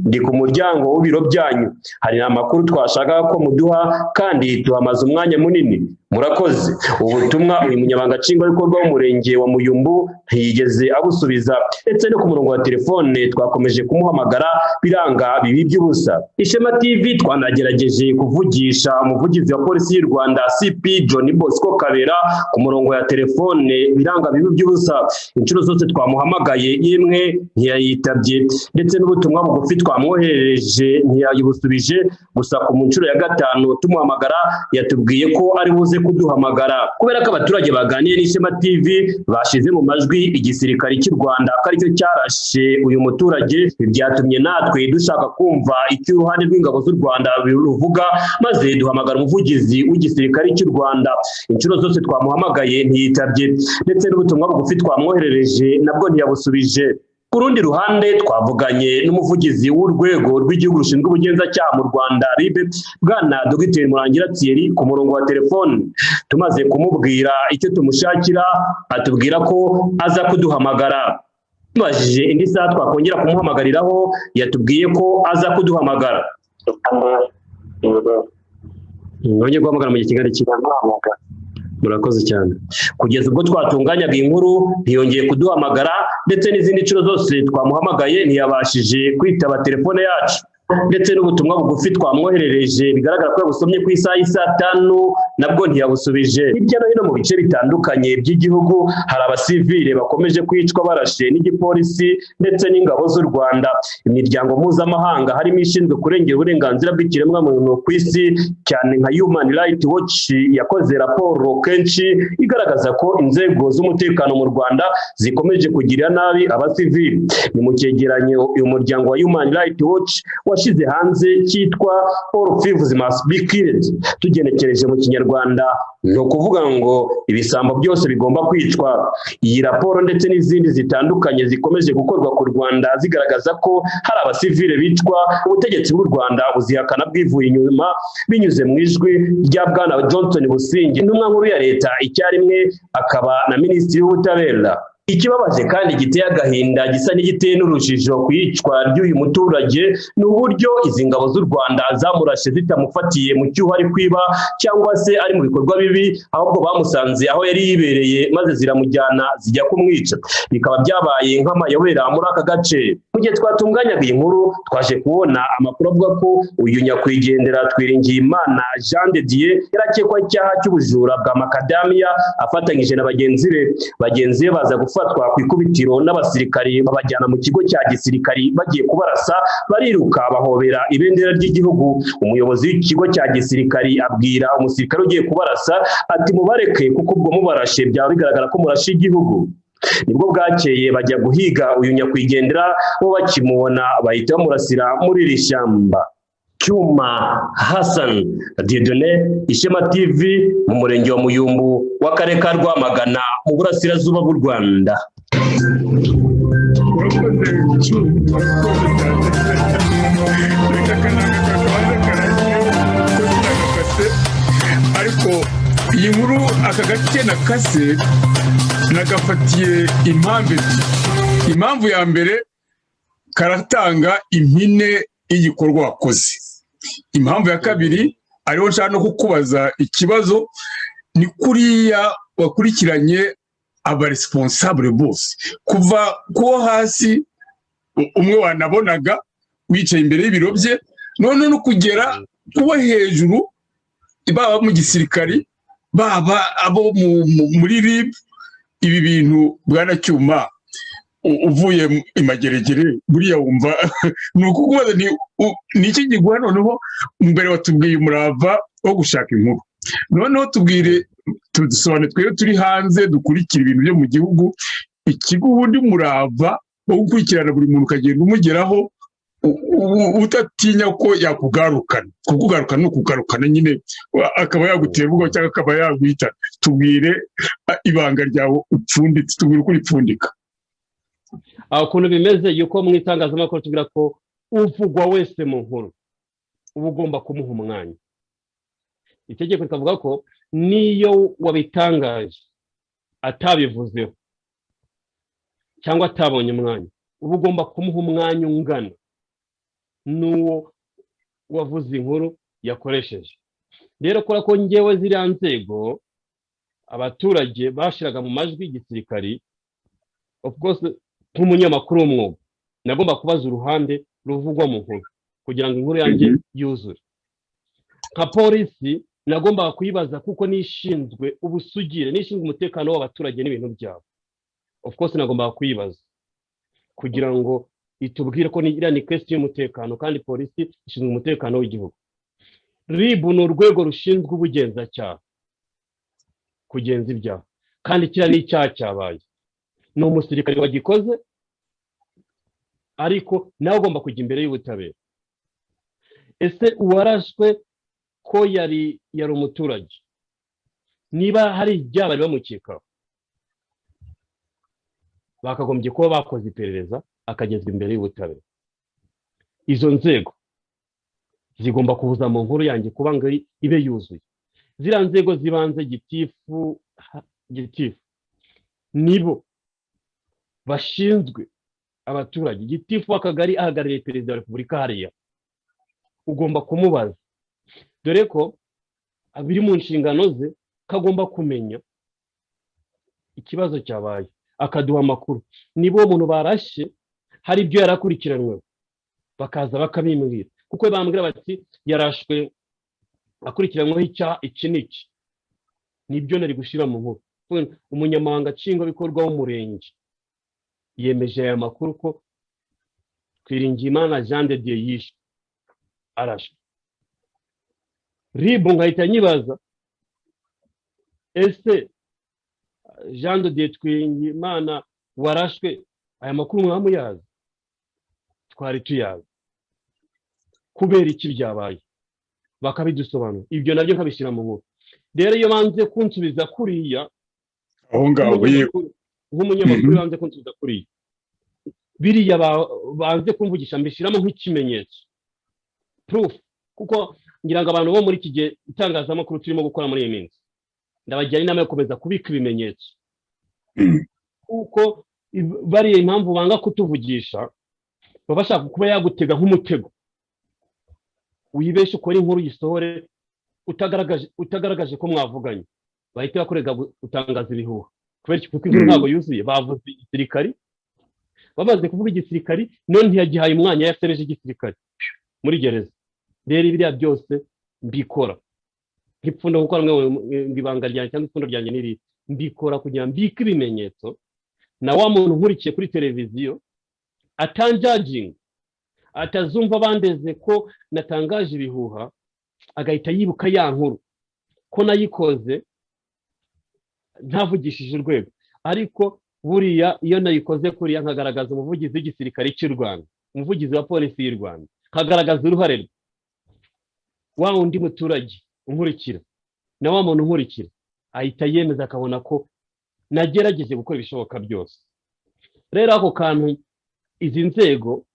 ndi ku muryango w'ibiro byanyu, hari amakuru twashakaga ko muduha kandi tuhamaze umwanya munini, murakoze." Ubutumwa uyu munyamabanga nshingwabikorwa w'umurenge wa Muyumbu ntiyigeze abusubiza, ndetse no ku murongo wa telefone twakomeje kumuhamagara biranga bibi by'ubusa. Ishema TV twanagerageje kuvugisha umuvugizi wa polisi y'u Rwanda, CP John Bosco Kabera, ku murongo ya telefone biranga bibi by'ubusa. Inshuro zose twamuhamagaye imwe ntiyayitabye, ndetse n'ubutumwa bugufi twamwoherereje ntiyayibusubije. Gusa ku nshuro ya 5 tumuhamagara yatubwiye ko ari buze kuduhamagara. Kubera ko abaturage baganiye n'Ishema TV bashize mu majwi igisirikare cy'u Rwanda ko aricyo cyarashe uyu muturage, byatumye natwe dushaka kumva icyo uruhande rw'ingabo z'u Rwanda ruvuga, maze duhamagara umuvugizi w'igisirikare cy'u Rwanda. Inshuro zose twamuhamagaye ntiyitabye, ndetse n'ubutumwa bugufi twamwoherereje nabwo ntiyabusubije. Ku rundi ruhande twavuganye n'umuvugizi w'urwego rw'igihugu rushinzwe ubugenzacyaha mu Rwanda, RIB, bwana Dr Murangira Thierry, ku murongo wa telefone. Tumaze kumubwira icyo tumushakira atubwira ko aza kuduhamagara. Tumubajije indi saha twakongera kumuhamagariraho yatubwiye ko aza kuduhamagara. Nongeye guhamagara mu gihe kingana iki? Murakoze cyane. Kugeza ubwo twatunganyaga inkuru ntiyongeye kuduhamagara, ndetse n'izindi nshuro zose twamuhamagaye ntiyabashije kwitaba telefone yacu, ndetse n'ubutumwa bugufi twamwoherereje bigaragara ko yabusomye ku isaha y'isaa 5 nabwo ntiyabusubije. Hirya no hino mu bice bitandukanye by'igihugu hari abasivile bakomeje kwicwa barashe n'igipolisi ndetse n'ingabo z'u Rwanda. Imiryango mpuzamahanga harimo ishinzwe kurengera uburenganzira bw'ikiremwamuntu ku isi, cyane nka Human Rights Watch, yakoze raporo kenshi igaragaza ko inzego z'umutekano mu Rwanda zikomeje kugirira nabi abasivile. Ni mu cyegeranyo uyu muryango wa Human Rights Watch washyize hanze cyitwa All Thieves Must Be Killed. Tugenekereje mu Kinyarwanda ni ukuvuga ngo ibisambo byose bigomba kwicwa. Iyi raporo ndetse n'izindi zitandukanye zikomeje gukorwa ku Rwanda zigaragaza ko hari abasivile bicwa, ubutegetsi bw'u Rwanda buzihakana bwivuye inyuma binyuze mu ijwi rya bwana Johnson Busingye, intumwa nkuru ya leta icyarimwe akaba na minisitiri w'ubutabera. Ikibabaje kandi giteye agahinda gisa n'igiteye n'urujijo ku iyicwa ry'uyu muturage ni uburyo izi ngabo z'u Rwanda zamurashe zitamufatiye mu cyuho ari kwiba cyangwa se ari mu bikorwa bibi, ahubwo bamusanze aho yari yibereye maze ziramujyana zijya kumwica, bikaba byabaye nk'amayobera muri aka gace. Mu gihe twatunganyaga iyi nkuru twaje kubona amakuru avuga ko uyu nyakwigendera Twiringiyimana Jean de Dieu yarakekwaho icyaha cy'ubujura bwa makadamiya afatanyije na bagenzi be. Bagenzi be baza gufatwa ku ikubitiro n'abasirikari babajyana mu kigo cya gisirikari, bagiye kubarasa bariruka bahobera ibendera ry'igihugu. Umuyobozi w'ikigo cya gisirikari abwira umusirikare ugiye kubarasa ati: "Mubareke, kuko ubwo mubarashe byaba bigaragara ko murashe igihugu." Nibwo bwakeye bajya guhiga uyu nyakwigendera, bo bakimubona bahita bamurasira muri iri shyamba. Cyuma Hassan Dieudonné, Ishema TV, mu murenge wa Muyumbu w'akarere ka Rwamagana mu burasirazuba bw'u Rwanda. Urakoze Cyuma, urakoze cyane. Reka akananga kakabanza karangiye ko sinagakase, ariko iyi nkuru aka gace nakase nagafatiye impamvu ebyiri. Impamvu ya mbere, karatanga impine y'igikorwa wakoze. Impamvu ya kabiri, ariho nshaka no kukubaza ikibazo, ni kuriya wakurikiranye abaresponsable bose kuva kuwo hasi, umwe wanabonaga wicaye imbere y'ibiro bye, none no kugera kuwo hejuru, baba mu gisirikari, baba abo muri RIB. Ibi bintu, bwana Cyuma, uvuye i Mageregere, buriya wumva ni ukukubaza ni iki kiguha? Noneho mbere watubwiye umurava wo gushaka inkuru, noneho tubwire, tudusobanure twebwe turi hanze dukurikira ibintu byo mu gihugu, ikiguha undi murava wo gukurikirana buri muntu ukagenda umugeraho utatinya ko yakugarukana. Kukugarukana ni ukugarukana nyine, akaba yagutera ubwoba cyangwa akaba yaguhitana. Tubwire ibanga ryawe upfunditse, tubwire uko uripfundika. Aho ukuntu bimeze, yuko mu itangazamakuru tubwira ko uvugwa wese mu nkuru uba ugomba kumuha umwanya. Itegeko rikavuga ko n'iyo wabitangaje atabivuzeho cyangwa atabonye umwanya, uba ugomba kumuha umwanya ungana n'uwo wavuze inkuru yakoresheje. Rero kubera ko ngewe ziriya nzego abaturage bashyiraga mu majwi y'igisirikari, of course nk'umunyamakuru w'umwuga nagomba kubaza uruhande ruvugwa mu nkuru kugira ngo inkuru yanjye yuzure. Nka polisi nagombaga kuyibaza, kuko nishinzwe ubusugire, nishinzwe umutekano w'abaturage n'ibintu byabo. Of course nagombaga kuyibaza kugira ngo itubwire ko iriya ni case y'umutekano, kandi polisi ishinzwe umutekano w'igihugu. RIB ni urwego rushinzwe ubugenzacyaha, kugenza ibyaha, kandi kiriya ni icyaha cyabaye, ni umusirikare wagikoze, ariko nawe agomba kujya imbere y'ubutabera. Ese uwarashwe ko yari umuturage, niba hari ibyaha bari bamukekaho, bakagombye kuba bakoze iperereza akagezwa imbere y'ubutabera. Izo nzego zigomba kuza mu nkuru yanjye kuba ngo ibe yuzuye. Ziriya nzego zibanze, gitifu, nibo bashinzwe abaturage. Gitifu w'akagari ahagarariye Perezida wa Repubulika hariya, ugomba kumubaza, dore ko biri mu nshingano ze ko agomba kumenya ikibazo cyabaye akaduha amakuru. Niba uwo muntu barashe hari ibyo yarakurikiranyweho, bakaza bakabimbwira, kuko bambwira bati yarashwe akurikiranyweho icyaha iki n'iki, nibyo nari gushyira mu nkuru. Umunyamabanga nshingwabikorwa w'umurenge yemeje aya makuru ko Twiringiyimana Jean de Dieu yishwe arashwe. RIB nkahita nyibaza: ese Jean de Dieu Twiringiyimana warashwe, aya makuru mwamuyazi? Twari tuyazi. Kubera iki byabaye? Bakabidusobanura, ibyo nabyo nkabishyira mu nkuru. Rero iyo banze kunsubiza kuriya, aho ngaho, yego. Nk'umunyamakuru, banze kunsubiza kuriya, biriya banze kumvugisha, mbishyiramo nk'ikimenyetso, proof, kuko ngira ngo abantu bo muri iki gihe itangazamakuru turimo gukora muri iyi minsi, ndabagira inama yo gukomeza kubika ibimenyetso, kuko bariya impamvu banga kutuvugisha, baba bashaka kuba yagutega nk'umutego, wibeshe ukore inkuru uyisohore utagaragaje ko mwavuganye, bahita bakurega gutangaza ibihuha. Kubera iki? Kuko inkuru ntabwo yuzuye. Bavuze igisirikari, bamaze kuvuga igisirikari, none ntiyagihaye umwanya, yasebeje igisirikari muri gereza. Rero biriya byose mbikora nk'ipfundo, kuko hamwe ngo ibanga ryanjye cyangwa ipfundo ryanjye niri, mbikora kugira ngo mbike ibimenyetso, na wa muntu nkurikiye kuri televiziyo atanjudginga, atazumva bandeze ko natangaje ibihuha, agahita yibuka ya nkuru ko nayikoze ntavugishije urwego. Ariko buriya iyo nayikoze kuriya, nkagaragaza umuvugizi w'igisirikare cy'u Rwanda, umuvugizi wa polisi y'u Rwanda, nkagaragaza uruhare rwe, wa wundi muturage unkurikira na wa muntu unkurikira ahita yemeza, akabona ko nagerageje gukora ibishoboka byose. Rero ako kantu, izi nzego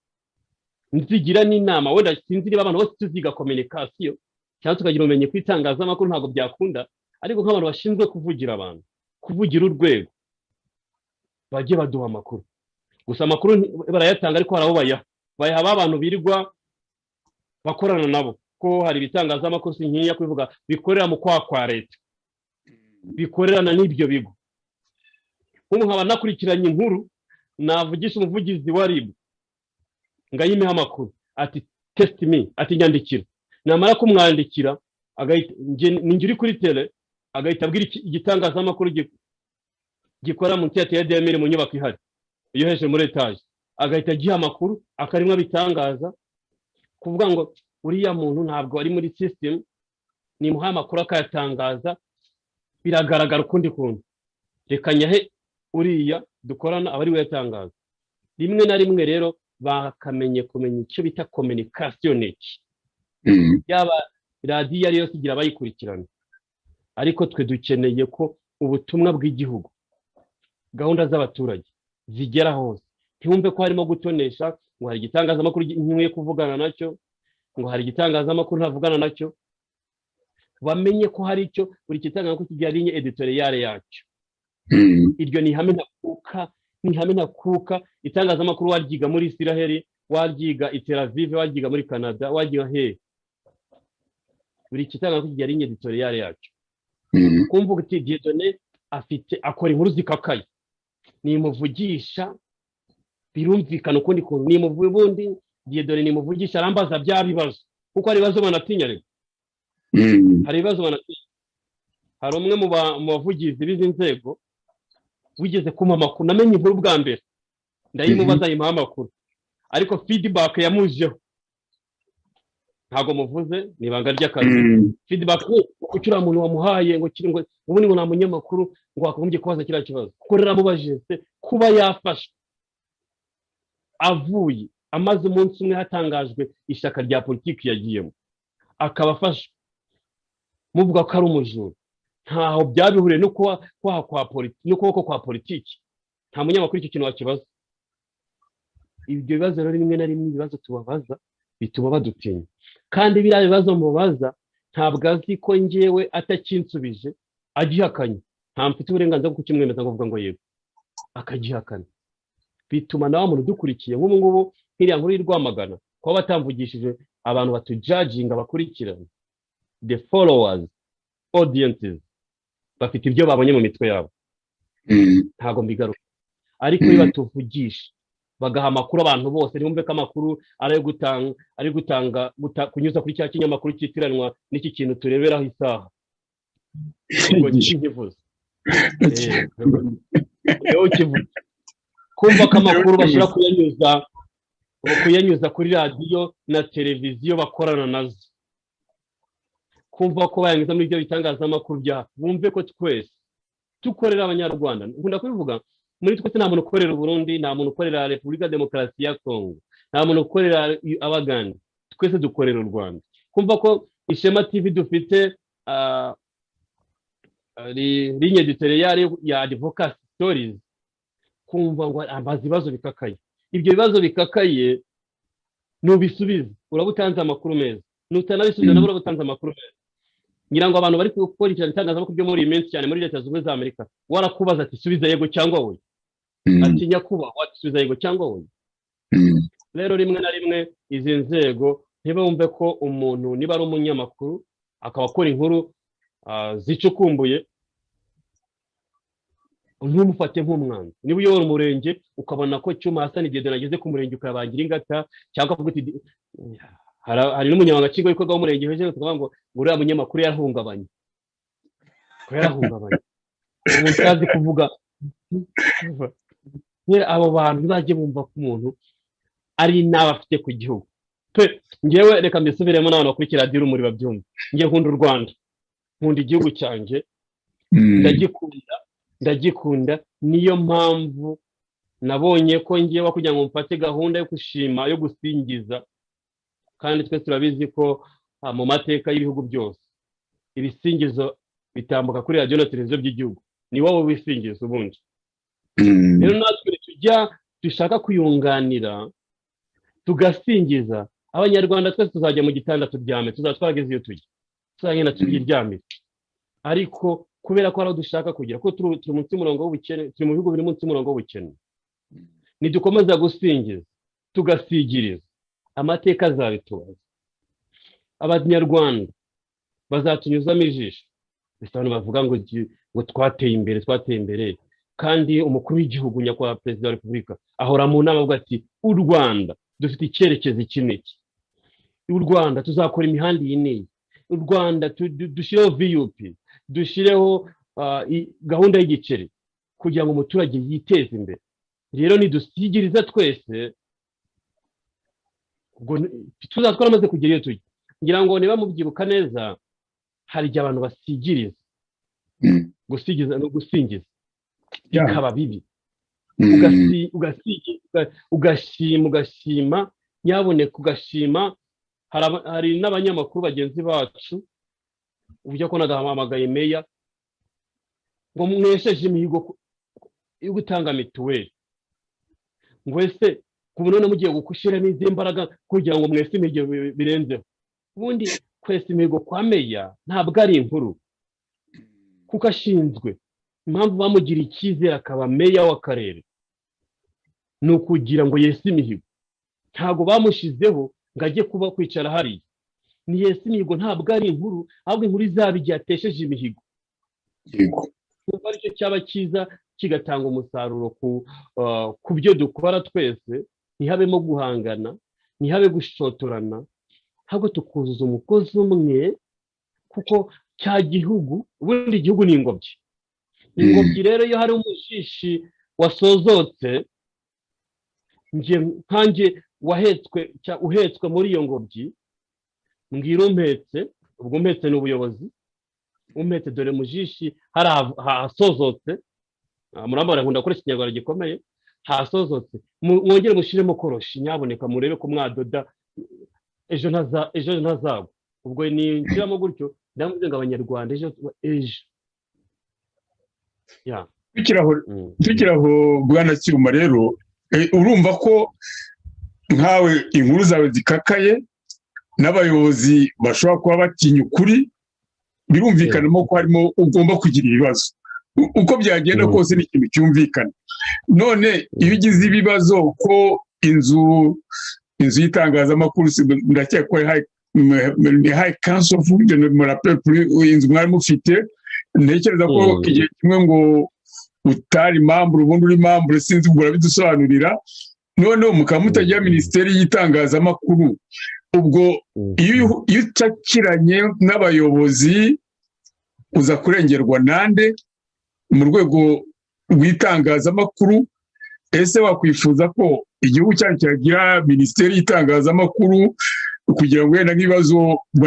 nzigira n'inama, wenda sinzi niba abantu bose tuziga communication cyangwa tukagira ubumenyi ku itangazamakuru, ntabwo byakunda, ariko nk'abantu bashinzwe kuvugira abantu, kuvugira urwego, bajye baduha amakuru. Gusa amakuru barayatanga, ariko hari abo bayaha ba bantu birirwa bakorana nabo, ko hari ibitangazamakuru, si nkiya kubivuga, bikorera mu kwaha kwa leta, bikorerana n'ibyo bigo. Nk'ubu nkaba nakurikiranye inkuru, navugisha umuvugizi wa RIB ngo ayimeho amakuru, ati "Text me", ati "Nyandikira". Namara kumwandikira, agahita ninjye uri kuri tele, agahita abwira igitangazamakuru gikora munsi ya TDMR, mu nyubako ihari iyo hejuru muri etaje, agahita agiha amakuru, akarimo abitangaza. Kuvuga ngo uriya muntu ntabwo ari muri system, nimuha amakuru akayatangaza, biragaragara ukundi kuntu. Reka nyahe uriya dukorana aba ari we yatangaza. Rimwe na rimwe rero bakamenye kumenya icyo bita communication ni iki. Yaba radiyo iyo ari yose igira abayikurikirana, ariko twe dukeneye ko ubutumwa bw'igihugu, gahunda z'abaturage zigera hose. Ntiwumve ko harimo gutonesha, ngo hari igitangazamakuru nkwiye kuvugana nacyo, ngo hari igitangazamakuru ntavugana nacyo. Bamenye ko hari icyo buri gitangazamakuru kigira ligne éditoriale yacyo. Iryo ni ihame ntakuka, ni ihame ntakuka. Itangazamakuru waryiga muri Isiraheli, waryiga i Tel Aviv, waryiga muri Canada, waryiga hehe, buri gitangazamakuru kigira ligne éditoriale yacyo. Kumva uti Dieudonné afite, akora inkuru zikakaye, nimuvugisha birumvikana ukundi kuntu, nimuvuye ubundi Dieudonné nimuvugisha arambaza bya bibazo, kuko hari ibibazo banatinya rero, hari ibibazo banatinya. Hari umwe mu bavugizi b'izi nzego wigeze kumpa amakuru. Namenye inkuru bwa mbere, ndayimubaza, ayimuha amakuru, ariko feedback yamujeho, ntabwo muvuze, ni ibanga ry'akazi. Feedback, kuki uriya muntu wamuhaye ngo kiri, ngo ubundi ngo nta munyamakuru ngo wakagombye kubaza kiriya kibazo? Kuko rero amubajije se kuba yafashwe avuye, amaze umunsi umwe hatangajwe ishyaka rya politiki yagiyemo, akaba afashwe muvuga ko ari umujura, ntaho byabihuriye no kuba kwaha kwa politiki n'ukuboko kwa politiki. Nta munyamakuru icyo kintu wakibaza. Ibyo bibazo rero, rimwe na rimwe ibibazo tubabaza bituma badutinya, kandi biriya bibazo mubaza ntabwo azi ko njyewe atakinsubije, agihakanye, nta mfite uburenganzira bwo kukimwemeza ngo avuga ngo yego, akagihakana, bituma nawe muntu udukurikiye nk'ubu ngubu, nk'iriya nkuru y'i Rwamagana, kuba batamvugishije, abantu batujudginga, bakurikirana, the followers, audiences, bafite ibyo babonye mu mitwe yabo. Ntabwo mbigaruka, ariko iyo batuvugisha, bagaha amakuru abantu bose, ntibumve ko amakuru ari ayo gutanga, ari gutanga kunyuza kuri cya kinyamakuru cyitiranwa n'iki kintu tureberaho isaha, ubwo nkivuze. Niwe ukivuze. Kumva ko amakuru bashobora kuyanyuza kuri radiyo na televiziyo bakorana nazo, kumva ko bayanyuza muri ibyo bitangazamakuru bya, bumve ko twese dukorera Abanyarwanda. Nkunda kubivuga, muri twese nta muntu ukorera Uburundi, nta muntu ukorera Repubulika Demokarasi ya Kongo, nta muntu ukorera Abaganda, twese dukorera u Rwanda. Kumva ko Ishema TV dufite ligne éditoriale ya advocacy stories, kumva ngo ambaza ibibazo bikakaye, ibyo bibazo bikakaye nubisubiza uraba utanze amakuru meza, nutanabisubiza nabo uraba utanze amakuru meza. Ngira ngo abantu bari gukurikirana itangazamakuru byo muri iyi minsi, cyane muri Leta Zunze Ubumwe za Amerika, warakubaza ati: "Subiza yego cyangwa oya." Ati: "Nyakubahwa," ati: "Subiza yego cyangwa oya." Rero rimwe na rimwe izi nzego ntibumve ko umuntu niba ari umunyamakuru akaba akora inkuru zicukumbuye, ntumufate nk'umwanzi. Niba uyobora umurenge, ukabona ko Cyuma Hasani Dieudonné ageze ku murenge, ukayabangira ingata, cyangwa ukavuga uti hari n'umunyamabanga nshingwabikorwa w'umurenge hejuru, tukavuga ngo uriya munyamakuru yarahungabanye, ko yarahungabanye, umuntu utazi kuvuga. Nyine abo bantu ntibajye bumva ko umuntu ari nabi afite ku gihugu pe. Ngewe reka mbisubiremo, n'abantu bakurikira Radiyo Urumuri babyumva: ngewe nkunda u Rwanda, nkunda igihugu cyanjye, ndagikunda, ndagikunda. Niyo mpamvu nabonye ko ngewe kugira ngo mfate gahunda yo gushima, yo gusingiza, kandi twese turabizi ko mu mateka y'ibihugu byose ibisingizo bitambuka kuri radiyo na televiziyo by'igihugu, ni wowe wisingiza ubundi. Rero natwe tujya dushaka kuyunganira, tugasingiza Abanyarwanda, twese tuzajya mu gitanda turyame, tuzaba twageze iyo tujya, tuzagenda tubyiryamire. Ariko kubera ko hari aho dushaka kugera, kuko turi munsi y'umurongo w'ubukene, turi mu bihugu biri munsi y'umurongo w'ubukene, nidukomeza gusingiza, tugasigiriza, amateka azabitubaza. Abanyarwanda bazatunyuzamo ijisho. Gusa abantu bavuga ngo twateye imbere, twateye imbere, kandi umukuru w'igihugu, nyakubahwa Perezida wa Repubulika, ahora mu nama avuga ati: "U Rwanda dufite icyerekezo iki n'iki, u Rwanda tuzakora imihanda iyi n'iyi, u Rwanda dushyireho VUP, dushyireho gahunda y'igiceri kugira ngo umuturage yiteze imbere." Rero nidusigiriza twese, ubwo tuzaba twaramaze kugera iyo tujya. Ngira ngo niba mubyibuka neza, hari igihe abantu basigiriza, gusigiza no gusingiza bikaba bibi. Ugashima, ugashima, nyaboneka ugashima. Hari n'abanyamakuru bagenzi bacu ujya kubona agahamagaye meya ngo mwesheje imihigo yo gutanga mituweli. Ngo ese ku none mugiye gushyiramo izi mbaraga kugira ngo mwese imihigo birenzeho? Ubundi kwesa imihigo kwa meya ntabwo ari inkuru, kuko ashinzwe, impamvu bamugiriye icyizere akaba meya w'akarere ni ukugira ngo yese imihigo. Ntabwo bamushyizeho ngo ajye kuba kwicara hariya. Ni yese imihigo, ntabwo ari inkuru, ahubwo inkuru izaba igihe atesheje imihigo. Kuko aricyo cyaba cyiza, kigatanga umusaruro ku byo dukora twese. Ntihabemo guhangana, ntihabe gushotorana, ahubwo tukuzuza umugozi umwe, kuko cya gihugu, ubundi igihugu ni ingobyi. Ingobyi rero, iyo hari umushishi wasozotse, njye nkanjye wahetswe, uhetswe muri iyo ngobyi, mbwira umpetse, ubwo umpetse ni ubuyobozi, umpetse: "Dore mujishi hari ahasozotse." Murambara, nkunda gukoresha Ikinyarwanda gikomeye. Hasozotse, mwongere mushyiremo koroshi, nyaboneka murebe ko mwadoda ejo ntazagwa. Ubwo ni nshyiramo gutyo, ndavuze ngo Abanyarwanda ejo ejo. Tukiri aho, bwana Cyuma, rero urumva ko nkawe inkuru zawe zikakaye n'abayobozi bashobora kuba batinya ukuri. Birumvikanamo ko harimo ugomba kugira ibibazo uko byagenda kose, ni ikintu cyumvikana. None iyo ugize ibibazo, ko inzu y'itangazamakuru, ndakeka ko ni High Council of, je ne me rappelle plus, inzu mwari mufite, ntekereza ko igihe kimwe ngo utari membre, ubundi uri membre, sinzi, ubwo urabidusobanurira. Noneho mukaba mutagira minisiteri y'itangazamakuru, ubwo iyo ucakiranye n'abayobozi uza kurengerwa nande mu rwego rw'itangazamakuru? Ese wakwifuza ko igihugu cyacu cyagira minisiteri y'itangazamakuru kugira ngo wenda nk'ibibazo, ubwo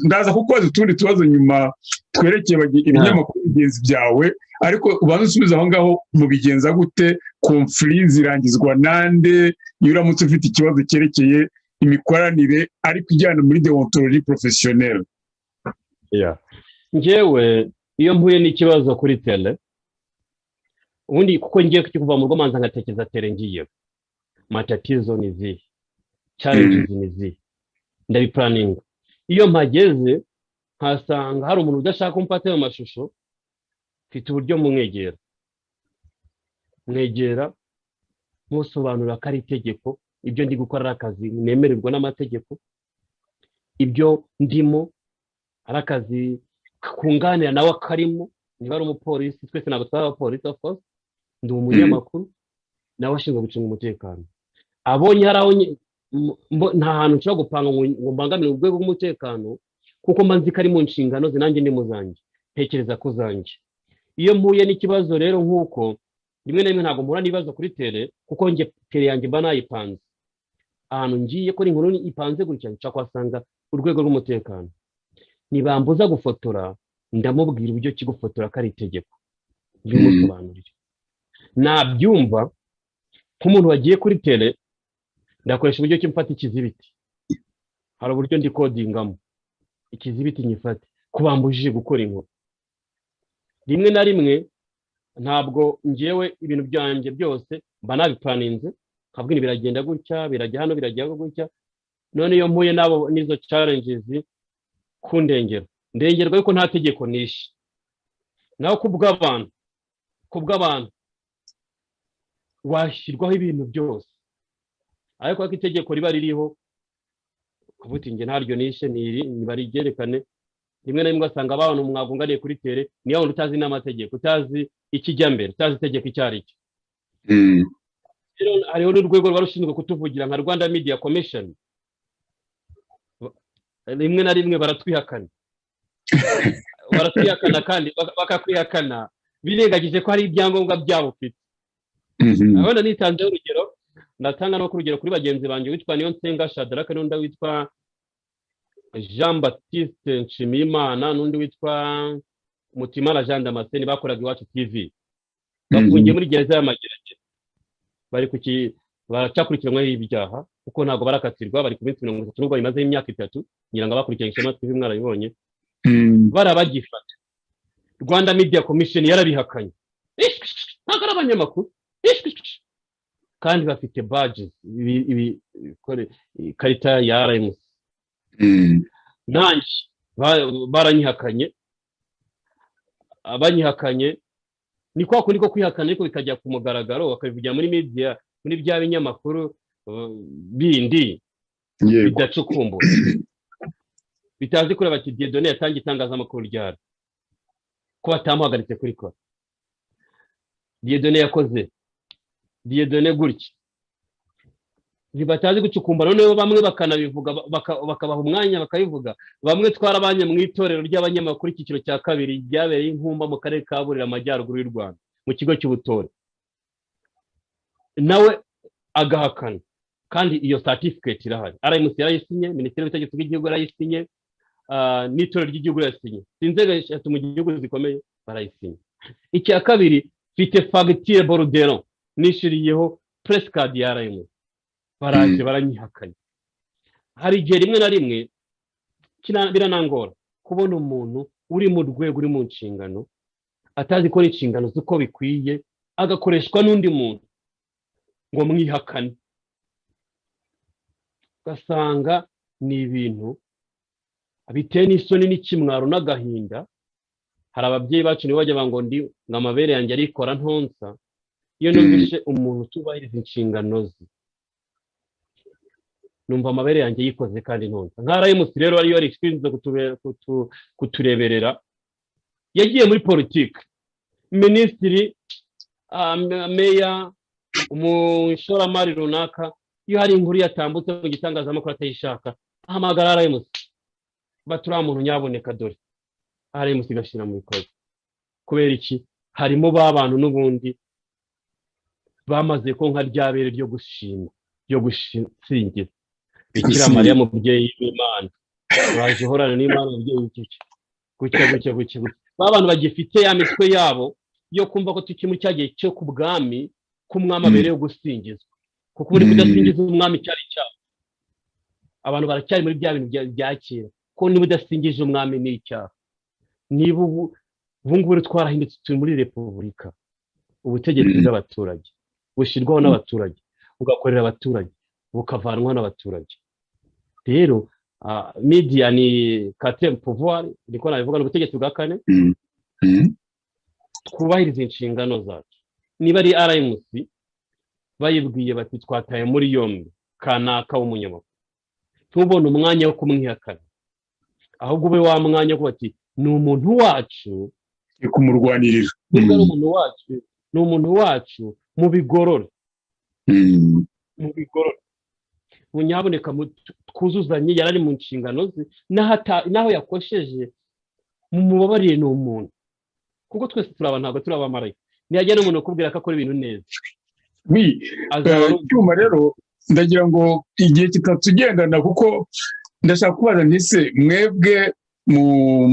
ndaza kukubaza utundi tubazo nyuma twerekeye ibinyamakuru bigenzi byawe, ariko ubanza usubize aho ngaho: mubigenza gute? Conflits zirangizwa nande iyo uramutse ufite ikibazo cyerekeye imikoranire, ariko ijyana muri déontologie professionnelle? Njyewe iyo mpuye n'ikibazo kuri terrain, ubundi kuko ngiye kuva mu rugo, manza ngatekereza terrain ngiye, matatizo ni izihe, challenges ni izihe, ndabiplanninga. Iyo mpageze nkasanga hari umuntu udashaka ko mfata ayo mashusho, mfite uburyo mumwegera, mwegera musobanurira ko ari itegeko, ibyo ndi gukora ari akazi nemererwa n'amategeko, ibyo ndimo ari akazi kunganira nawe akarimo. Niba ari umupolisi, twese ntabwo twaba abapolisi, of course. Ndi umunyamakuru, nawe ashinzwe gucunga umutekano. Abonye hari aho nta hantu nshobora gupanga ngo mbangamire urwego rw'umutekano, kuko mba nzi ko ari mu nshingano ze, nanjye ndi mu zanjye, ntekereza ko zanjye. Iyo mpuye n'ikibazo rero, nk'uko rimwe na rimwe ntabwo mpura n'ibibazo kuri terrain, kuko njye terrain yanjye mba nayipanze. Ahantu ngiye ko inkuru ipanze gutya, nshobora kuhasanga urwego rw'umutekano. Ntibambuza gufotora, ndamubwira uburyo ki gufotora ko ari itegeko, bimusobanurire, nabyumva. Nk'umuntu wagiye kuri terrain, ndakoresha uburyo ki mfata ikizibiti. Hari uburyo ndi kodingamo ikizibiti, nyifate ko bambujije gukora inkuru. Rimwe na rimwe ntabwo ngewe ibintu byanjye byose mba nabiplanninze, nkabwira biragenda gutya, birajya hano, birajya gutya. None iyo mpuye nabo n'izo challenges kundengera, ndengerwa yuko nta tegeko nishe. Naho ku bw'abantu washyirwaho ibintu byose, ariko ko itegeko riba ririho, kuvuga uti njye ntaryo nishe, ni iri, ntibaryerekane. Rimwe na rimwe ugasanga abantu mwagunganiye kuri terrain niyo wundi utazi n'amategeko, utazi ikijya mbere, utazi itegeko icyo ari cyo. Rero hariho n'urwego ruba rushinzwe kutuvugira nka Rwanda Media Commission. Rimwe na rimwe baratwihakana, baratwihakana kandi bakakwihakana birengagije ko hari ibyangombwa byabo ufite. Wenda nitanzeho urugero, ndatanga no ku rugero kuri bagenzi banjye witwa Niyonsenga Shadaraka, n'undi witwa Jean Baptiste Nshimiyimana, n'undi witwa Mutimana Jean Damascene, bakoraga Iwacu TV, bafungiye muri gereza y'Amageragere. Bari ku ki baracyakurikiranwaho ibyaha, kuko ntabwo barakatirwa, bari ku minsi 30, nubwo bimazeho imyaka 3. Ngira ngo abakurikiranye Ishema TV mwarabibonye. Barabagifata, Rwanda Media Commission yarabihakanye: "Ntabwo ari abanyamakuru." Kandi bafite badges, ikarita ya RMC. Nanjye baranyihakanye. Banyihakanye ni kwa kundi ko kwihakana, ariko bikajya ku mugaragaro, bakabivugira muri media, muri bya binyamakuru bindi bidacukumbura, bitazi kureba ati Dieudonné yatangiye itangazamakuru ryari, ko batamuhagaritse kuri kora, Dieudonné yakoze, Dieudonné gutya. Ntibatazi gucukumbura. Noneho bamwe bakanabivuga, bakabaha umwanya bakabivuga. Bamwe twarabanye mu itorero ry'abanyamakuru icyiciro cya kabiri ryabereye Inkumba mu karere ka Burera, Amajyaruguru y'u Rwanda, mu kigo cy'ubutore, nawe agahakana. Kandi iyo certificate irahari, RMC yarayisinye, Minisiteri y'Ubutegetsi bw'Igihugu yarayisinye, n'itorero ry'igihugu rirasinye. Si inzego eshatu mu gihugu zikomeye barayisinye? Icya kabiri, mfite fagitire, borudero nishyuriyeho press card ya RMC, baraje baranyihakanye. Hari igihe rimwe na rimwe biranangora kubona umuntu uri mu rwego, uri mu nshingano, atazi gukora inshingano z'uko bikwiye, agakoreshwa n'undi muntu ngo mwihakane. Ugasanga ni ibintu biteye n'isoni n'ikimwaro n'agahinda. Hari ababyeyi bacu nibo bajya ngo ndi ngo amabere yanjye arikora ntonsa. Iyo numvise umuntu utubahiriza inshingano ze, numva amabere yanjye yikoze kandi ntonsa. Nka RMC rero, ariyo yari ishinzwe kutureberera, yagiye muri politiki. Minisitiri, meya, umushoramari runaka, iyo hari inkuru yatambutse mu gitangazamakuru atayishaka, ahamagara RMC bati: "Uriya muntu nyaboneka dore." RMC igashyira mu bikorwa. Kubera iki? Harimo ba bantu n'ubundi bamaze ko nka rya bere ryo gushima, ryo gusingiza Bikira Mariya, mubyeyi w'Imana, waje uhorana n'Imana, mubyeyi w'iki, gutya gutya gutya gutya. Ba bantu bagifite ya mitwe yabo yo kumva ko tukiri muri cya gihe cyo ku bwami, k'umwami abereye gusingizwa, kuko uri kudasingiza umwami cyari icyaha. Abantu baracyari muri bya bintu bya kera, ko niba udasingije umwami ni icyaha. Niba ubu ngubu twarahindutse, turi muri repubulika, ubutegetsi bw'abaturage, bushyirwaho n'abaturage, bugakorera abaturage, bukavanwaho n'abaturage. Rero media ni quatrième pouvoir, niko nabivuga, ni ubutegetsi bwa kane. Twubahiriza inshingano zacu. Niba ari RMC bayibwiye bati: "Twataye muri yombi kanaka w'umunyamakuru," ntubone umwanya wo kumwihakana, ahubwo ube wa mwanya wo kuba ati: "Ni umuntu wacu." Kumurwanirira. Nubwo ari umuntu wacu, ni umuntu wacu, mubigorore, mubigorore, munyaboneka twuzuzanye. Yari ari mu nshingano ze, n'aho yakosheje mumubabarire, ni umuntu, kuko twese turi abantu, ntabwo turi abamarayika. Ntihajya n'umuntu ukubwira ko akora ibintu neza. Cyuma rero, ndagira ngo igihe kitatugendana, kuko ndashaka kubaza ntise mwebwe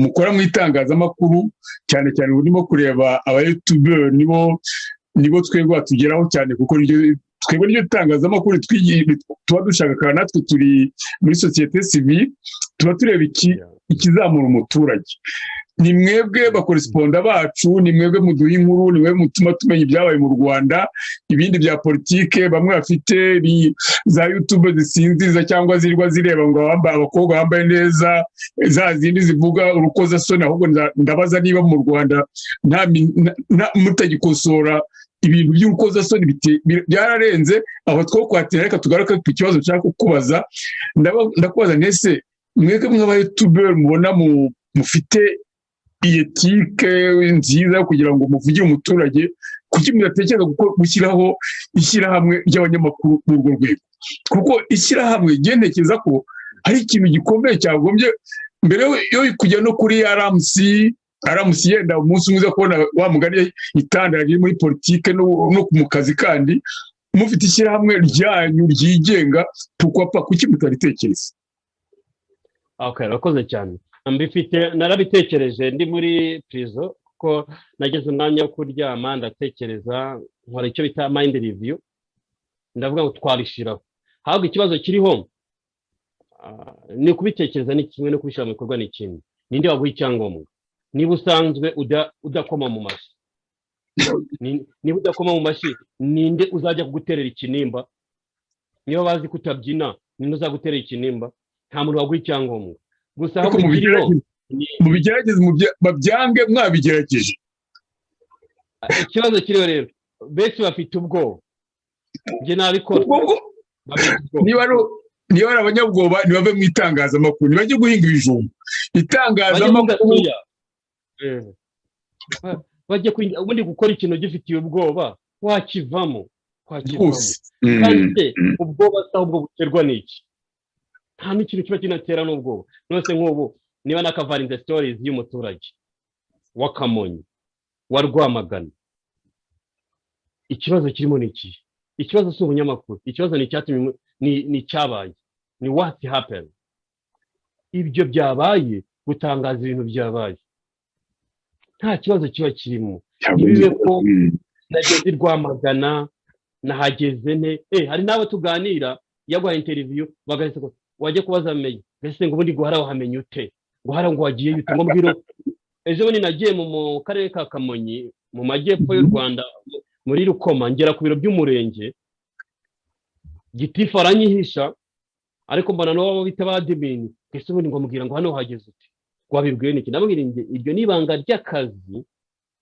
mukora mu itangazamakuru, cyane cyane urimo kureba abayutuberi, nibo twebwe batugeraho cyane, kuko twebwe niryo tangazamakuru tuba dushaka. Kandi natwe turi muri sosiyete sivile, tuba tureba ikizamura umuturage. Ni mwebwe bakoresponda bacu, ni mwebwe muduha inkuru, ni mwebwe mutuma tumenya ibyabaye mu Rwanda. Ibindi bya politike, bamwe bafite za YouTube zisinziza cyangwa zirirwa zireba ngo abakobwa bambaye neza, za zindi zivuga urukozasoni. Ahubwo ndabaza niba mu Rwanda mutagikosora ibintu by'urukozasoni, byararenze aho two kwatira. Reka tugaruke ku kibazo nshaka kukubaza. Ndakubaza ntese mwebwe mw'abayutuberi mubona mufite éthique nziza kugira ngo muvugire umuturage, kuki mudatekereza gushyiraho ishyirahamwe ry'abanyamakuru muri urwo rwego? Kuko ishyirahamwe, ntekereza ko ari ikintu gikomeye cyagombye mbere yo kujya no kuri RMC. RMC yenda umunsi umwe uza kubona wa mugani itandara riri muri politike no mu kazi, kandi mufite ishyirahamwe ryanyu ryigenga, pourquoi pas? Kuki mutaritekereza? Okay, urakoze cyane. Mbifite, narabitekereje ndi muri prison, kuko nageze umwanya wo kuryama ndatekereza, nkora icyo bita mind review, ndavuga ngo twarishiraho. Ahubwo ikibazo kiriho ni ukubitekereza ni kimwe, no kubishyira mu bikorwa ni ikindi. Ninde waguha icyangombwa niba usanzwe udakoma mu mashyi? Niba udakoma mu mashyi, ninde uzajya kuguterera ikinimba? Niba bazi ko utabyina, ninde uzaguterera ikinimba? Nta muntu waguha icyangombwa gusa. Ariko Ahubwo ikiriho mubigerageze, babyange mwabigerageje. Ikibazo kiriho rero, benshi bafite ubwoba. Njye nabikora. Ubwo bwo Bafite ubwoba. Niba ari abanyabwoba, ntibave mu itangazamakuru, ntibajye guhinga ibijumba. Bajye Itangazamakuru guhinga soya. Bajye ubundi gukora ikintu gifitiye ubwoba, wakivamo, wakivamo. Rwose. Kandi se ubwoba se ahubwo buterwa n'iki? Nta n'ikintu kiba kinatera n'ubwoba. None nk'ubu niba nakavarinze stories y'umuturage wa Kamonyi, wa Rwamagana, ikibazo kirimo ni ikihe? Ikibazo si ubunyamakuru, ikibazo ni icyatumye, ni icyabaye, ni what happened. Ibyo byabaye, gutangaza ibintu byabaye nta kibazo kiba kirimo. Ntibibe ko nageze i Rwamagana, nahageze nte? Hari n'abo tuganira, yaguhaye interview bagahita ngo wajya kubaza amenye mbese ngo ubundi guhara wahamenye ute, guhara ngo wagiye ute, ngo mbwira. Ejo bundi nagiye mu karere ka Kamonyi, mu majyepfo y'u Rwanda, muri Rukoma, ngera ku biro by'umurenge, gitifu aranyihisha, ariko mbona n'uwo bita ba admin. Mbese ubundi ngo mbwira ngo hano wahageze ute, ngo wabibwiwe n'iki? Ndamubwira ngo iryo ni ibanga ry'akazi,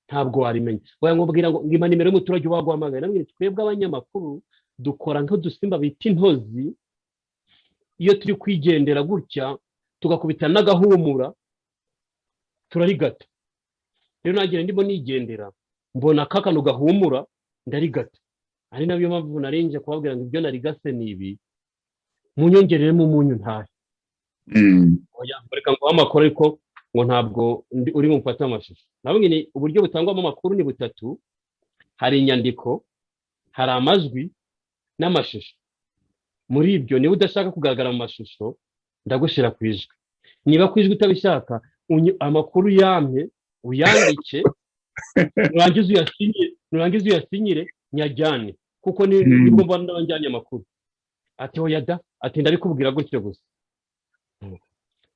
ntabwo warimenya. Oya, ngo mbwira, ngo ngima nimero y'umuturage waguhamagaye. Ndamubwira nti twebwe abanyamakuru dukora nk'udusimba bita intozi. Iyo turi kwigendera gutya tugakubita n'agahumura, turarigata. Rero nanjye ndimo nigendera, mbona kakanu gahumura, ndarigata. Ari nabyo mpamvu narinje kubabwira ngo ibyo narigase ni ibi, munyongereremo umunyu ntahe. Oya, reka nguhe amakuru, ariko ngo ntabwo uri bumfate amashusho. Nabwo ni uburyo butangwamo amakuru ni butatu: hari inyandiko, hari amajwi n'amashusho. Muri ibyo, niba udashaka kugaragara mu mashusho, ndagushyira ku ijwi. Niba ku ijwi utabishaka, amakuru yampe uyandike, nurangiza uyasinyire, nurangiza uyasinyire nyajyane, kuko nibwo mbona ndaba njyanye amakuru. Ati oya da, ati ndabikubwira gutyo gusa.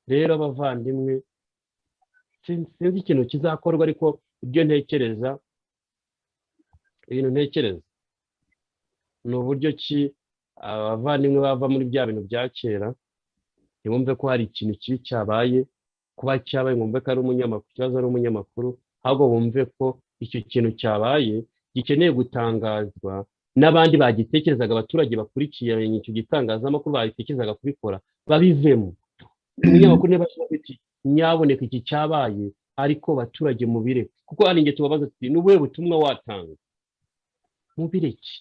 Rero abavandimwe, sinzi ikintu kizakorwa, ariko ibyo ntekereza, ibintu ntekereza ni uburyo ki abavandimwe bava muri bya bintu bya kera, ntibumve ko hari ikintu kibi cyabaye. Kuba cyabaye, mwumve ko ari umunyamakuru, ikibazo ari umunyamakuru, ahubwo bumve ko icyo kintu cyabaye gikeneye gutangazwa n'abandi bagitekerezaga. Abaturage bakurikiye icyo gitangazamakuru babitekerezaga kubikora, babivemo. Umunyamakuru niba ashobora ati nyaboneka iki cyabaye, ariko abaturage mubireke, kuko hari igihe tubabaza tuti ni ubuhe butumwa watanga? Mubireke,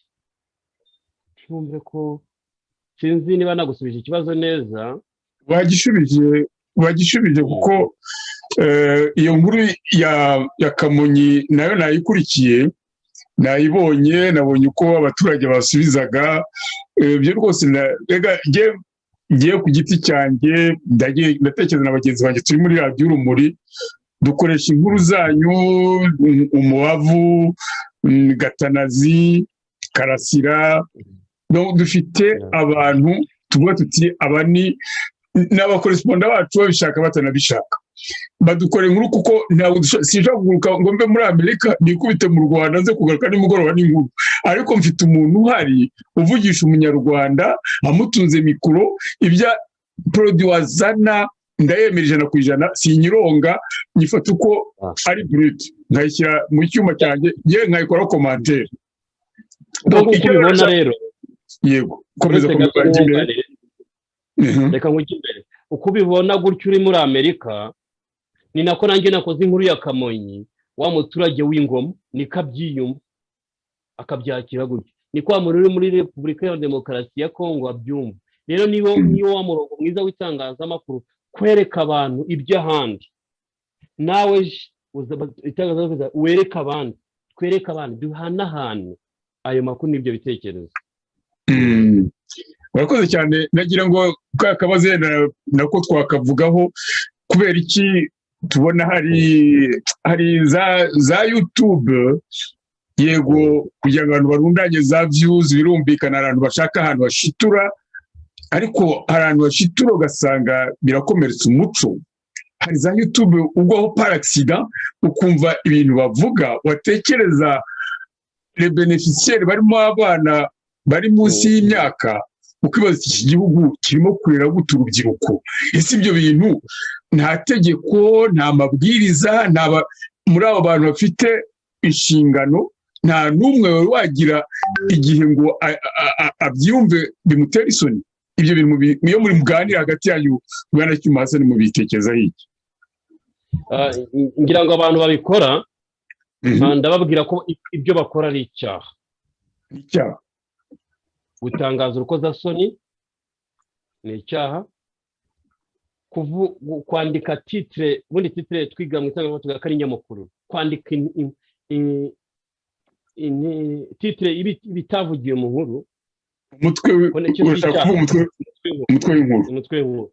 ntibumve ko. Sinzi niba nagusubije ikibazo neza. Wagishubije, wagishubije, kuko iyo nkuru ya Kamonyi nayo nayikurikiye, nayibonye, nabonye uko abaturage basubizaga. Ibyo rwose rega ngiye ku giti cyanjye, ndatekereza na bagenzi banjye turi muri Radiyo Urumuri, dukoresha inkuru zanyu, Umubavu, Gatanazi, Karasira. Dufite abantu tuvuga tuti aba ni n'abacorrespondants bacu, babishaka batanabishaka badukora inkuru, kuko ntabwo sinshobora kuguruka ngo mve muri Amerika nikubite mu Rwanda, nze kugaruka nimugoroba n'inkuru. Ariko mfite umuntu uhari uvugisha Umunyarwanda amutunze mikoro, ibya produit wazana ndayemera 100%, sinyironga, nyifata uko ari brut, nkayishyira mu cyuma cyanjye, ye nkayikoraho commentaire. Nk'uko ubibona rero. Yego, komeza. Uretse gato Komeza imbere. nkunganire. Reka nkujye imbere. Uko ubibona gutyo uri muri Amerika, ni nako nanjye nakoze inkuru ya Kamonyi. Wa muturage w'Ingoma niko abyiyumva, akabyakira gutyo, niko wa muntu uri muri Repubulika ya Demokarasi ya Kongo abyumva. Rero niyo wa murongo mwiza w'itangazamakuru, kwereka abantu iby'ahandi. Nawe itangazamakuru wereka abandi, twereke abandi, duhanahane ayo makuru n'ibyo bitekerezo. Urakoze cyane. Nagira ngo ka kabazo yenda nako twakavugaho. Kubera iki tubona hari za YouTube, yego, kugira ngo abantu barundanye za views, birumvikana, abantu bashaka ahantu bashitura, ariko hari ahantu bashitura ugasanga birakomeretsa umuco. Hari za YouTube ugwaho par accident, ukumva ibintu bavuga, watekereza les bénéficiaires barimo abana bari munsi y'imyaka, ukibaza iki gihugu kirimo kurera gute urubyiruko? Ese ibyo bintu nta tegeko, nta mabwiriza, nta muri abo bantu bafite inshingano, nta n'umwe wari wagira igihe ngo abyumve bimutere isoni? Ibyo bintu iyo muri muganira hagati yanyu, bwana Cyuma Hasani, mubitekerezaho iki? Ngira ngo abantu babikora, ndababwira ko ibyo bakora ari icyaha. Icyaha. Gutangaza urukozasoni ni icyaha. Kwandika titre, ubundi titre twiga mu itangazamakuru tuvuga ko ari nyamukuru, kwandika titre ibitavugiwe mu nkuru. Umutwe, urashaka kuvuga umutwe w'inkuru. Umutwe w'inkuru.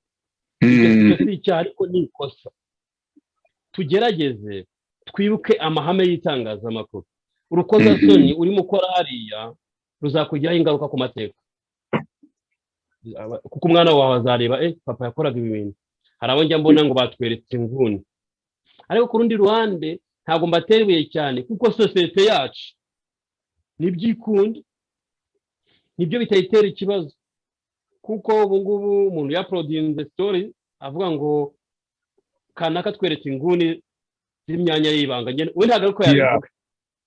Ibyo si icyaha, ariko ni ikosa. Tugerageze twibuke amahame y'itangazamakuru. Urukozasoni urimo ukora hariya ruzakugiraho ingaruka ku mateka, kuko umwana wawe azareba: "Eh, papa yakoraga ibi bintu." Hari abo njya mbona ngo batweretse inguni, ariko ku rundi ruhande ntabwo mbatera ibuye cyane, kuko sosiyete yacu nibyo ikunda, nibyo bitayitera ikibazo. Kuko ubu ngubu umuntu yauploadinze story avuga ngo kanaka tweretse inguni z'imyanya y'ibanga, we ntabwo ariko yabivuga,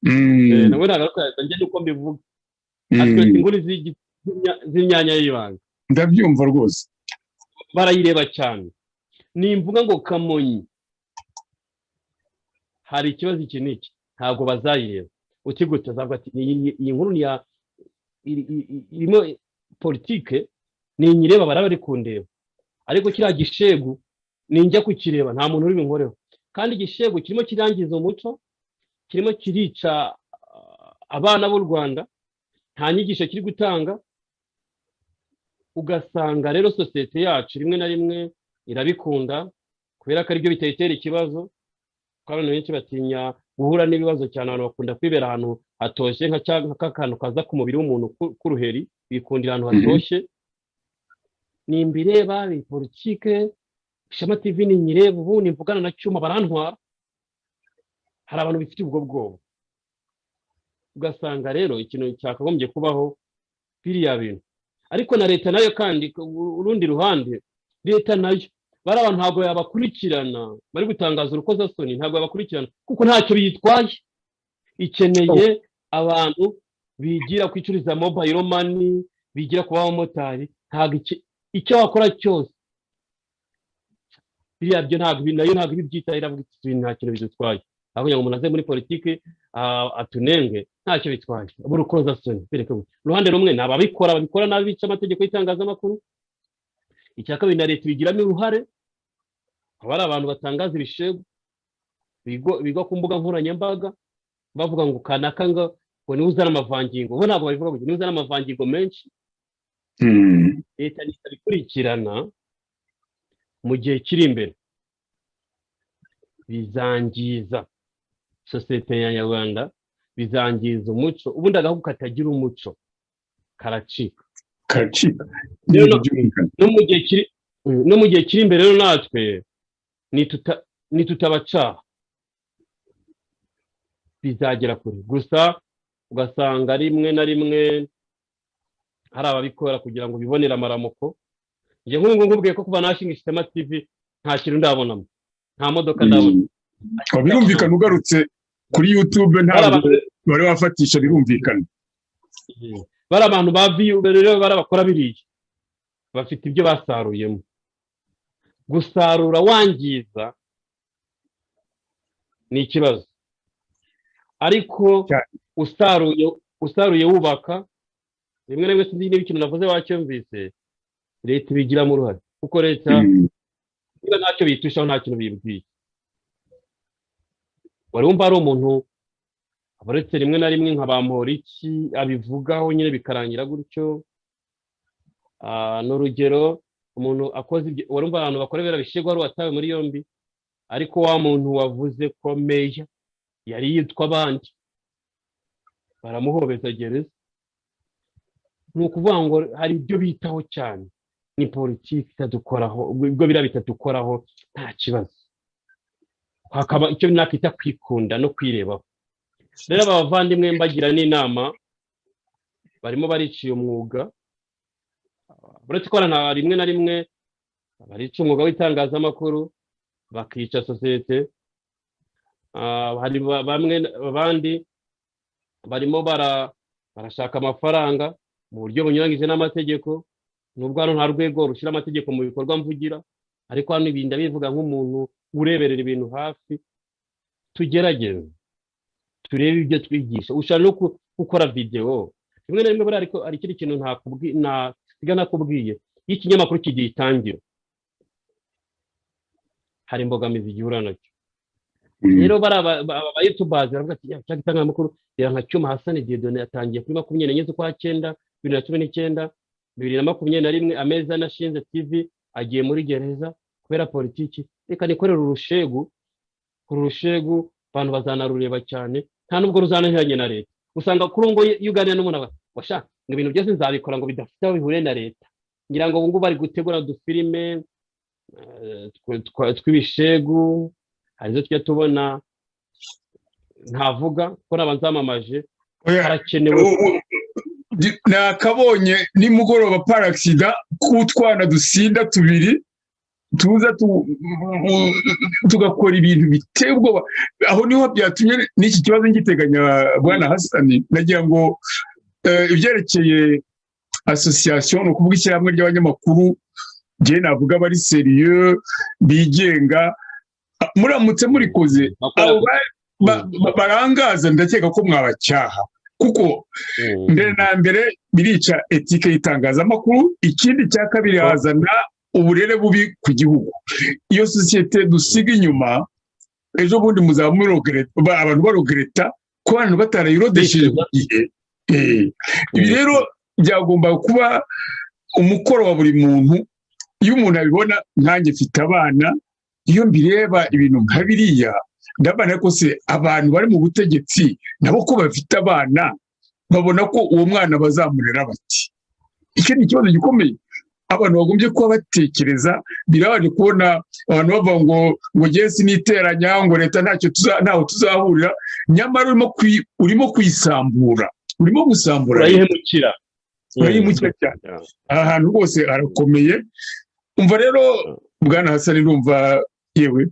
we ntabwo ariko yabivuga, njye nuko mbivuga: atweretse inguni z'imyanya y'ibanga. Ndabyumva rwose. Barayireba cyane. Nimvuga ngo Kamonyi hari ikibazo iki n'iki, ntabwo bazayireba. Uti gute? Azavuga ati: "Iyi nkuru ni irimo politike, ninyireba baraba bari kundeba, ariko kiriya gishegu ninjya kukireba nta muntu uri bunkoreho." Kandi igishegu kirimo kirangiza umuco, kirimo kirica abana b'u Rwanda, nta nyigisho kiri gutanga. Ugasanga rero sosiyete yacu rimwe na rimwe irabikunda kubera ko aribyo bitayitera ikibazo, kuko abantu benshi batinya guhura n'ibibazo cyane. Abantu bakunda kwibera ahantu hatoshye, nka ka kantu kaza ku mubiri w'umuntu k'uruheri, bikundira ahantu hatoshye. Nimbireba ni politike, Ishema TV ninyireba ubu nimvugana na Cyuma barantwara. Hari abantu bifite ubwo bwoba. Ugasanga rero ikintu cyakagombye kubaho, biriya bintu, ariko na leta nayo kandi ku urundi ruhande, leta nayo bari abantu ntabwo yabakurikirana bari gutangaza urukozasoni, ntabwo yabakurikirana kuko ntacyo biyitwaye. Ikeneye abantu bigira kwicuriza mobile money, bigira kuba abamotari. Ntabwo icyo wakora cyose, biriya byo ntabwo nayo ntabwo ibi byitaho. Iravuga iti: "Ibi nta kintu bidutwaye, aho kugira ngo umuntu aze muri politiki atunenge, ntacyo bitwaye." Urukozasoni bereke gutya. Uruhande rumwe ni ababikora, babikora nabi, bica amategeko y'itangazamakuru. Icya kabiri, na leta ibigiramo uruhare. Haba hari abantu batangaza ibishegu bigwa ku mbuga nkoranyambaga, bavuga ngo kanaka ngo niwe uzana amavangingo. Bo ntabwo babivuga gutya, niwe uzana amavangingo menshi. Leta itabikurikirana mu gihe kiri imbere, bizangiza sosiyete nyarwanda, bizangiza umuco. Ubundi agahugu katagira umuco karacika. Karacika. Rero Byumvikana. No mu gihe kiri imbere rero, natwe nitutabacaha bizagera kure. Gusa ugasanga rimwe na rimwe hari ababikora kugira ngo bibonere amaramuko. Njye nk'ubu ngubu nkubwiye ko kuva nashinga Ishema TV nta kintu ndabonamo, nta modoka ndabona. Oh, birumvikana, ugarutse kuri YouTube Bari ntabwo abantu wari wafatisha, birumvikana. Bari abantu ba views rero, bari abakora biriya bafite ibyo basaruyemo. Gusarura wangiza ni ikibazo, ariko Cyane. usaruye wubaka, rimwe na rimwe, sinzi niba ikintu navuze wacyumvise, leta ibigiramo uruhare, kuko leta niba ntacyo bitushaho, nta kintu bibwiye. Wari wumva ari umuntu uretse rimwe na rimwe nka Bamporiki abivugaho nyine bikarangira gutyo. Ni urugero, umuntu akoze ibyo, wari wumva abantu bakora biriya bishego wari watawe muri yombi? Ariko wa muntu wavuze ko meya yari yitwa abandi, baramuhobeza gereza. Ni ukuvuga ngo hari ibyo bitaho cyane, ni politiki itadukoraho. Ubwo biriya bitadukoraho nta kibazo. Hakaba icyo nakwita kwikunda no kwirebaho. Rero aba bavandimwe mbagira n'inama, barimo bariciye umwuga, uretse ko nta rimwe na rimwe barica umwuga w'itangazamakuru, bakica sosiyete. Hari bamwe abandi barimo barashaka amafaranga mu buryo bunyuranyije n'amategeko, nubwo hano nta rwego rushyira amategeko mu bikorwa mvugira, ariko hano ibi ndabivuga nk'umuntu ureberera ibintu hafi. Tugerageze turebe ibyo twigisha. Ushobora no gukora videwo rimwe na rimwe buriya, ariko hari ikindi kintu nasiga nakubwiye: iyo ikinyamakuru kigitangira hari imbogamizi gihura nacyo. Rero bari aba youtubers baravuga ati: "Ya, cyangwa itangazamakuru reba nka Cyuma Hasani Dieudonné yatangiye kuri 24 z'ukwa 9 2019, 2021, ameza anashinze TV agiye muri gereza kubera politiki. Reka nikorere urushegu, uru rushegu abantu bazanarureba cyane, nta nubwo ruzanahiranye na leta." Usanga kuri ubu ngubu iyo uganira n'umuntu aba washa ngo ibintu byose nzabikora ngo bidafite aho bihuriye na leta. Ngira ngo ubu ngubu bari gutegura udufilime tw'ibishegu, hari izo tujya tubona ntavuga ko naba nzamamaje. Oya, harakenewe. Nakabonye nimugoroba par accident k'utwana dusinda tubiri tuza tugakora ibintu biteye ubwoba. Aho niho byatumye n'iki kibazo ngiteganya. Bwana Hasani, nagira ngo ibyerekeye association, ni ukuvuga ishyirahamwe ry'abanyamakuru, njyewe navuga bari sérieux, bigenga, muramutse murikoze, abo barangaza ndakeka ko mwabacyaha, kuko mbere na mbere birica éthique y'itangazamakuru. Ikindi cya kabiri, hazana uburere bubi ku gihugu. Iyo sosiyete dusiga inyuma, ejo bundi muzaba abantu baregretta ko abantu batarayirodesheje ku gihe. Ibi rero byagomba kuba umukoro wa buri muntu. Iyo umuntu abibona, nkanjye mfite abana, iyo mbireba ibintu nka biriya ndabona ko se abantu bari mu butegetsi nabo ko bafite abana, babona ko uwo mwana bazamurera bati? Icyo ni ikibazo gikomeye abantu bagombye kuba batekereza. Birabaje kubona abantu bavuga ngo ngewe siniteranya, ngo leta ntacyo ntaho tuzahurira, nyamara urimo kuyisambura, urimo gusambura leta. Urayihemukira. Urayihemukira cyane. Aha hantu rwose harakomeye. Umva rero bwana Hasani, ndumva yewe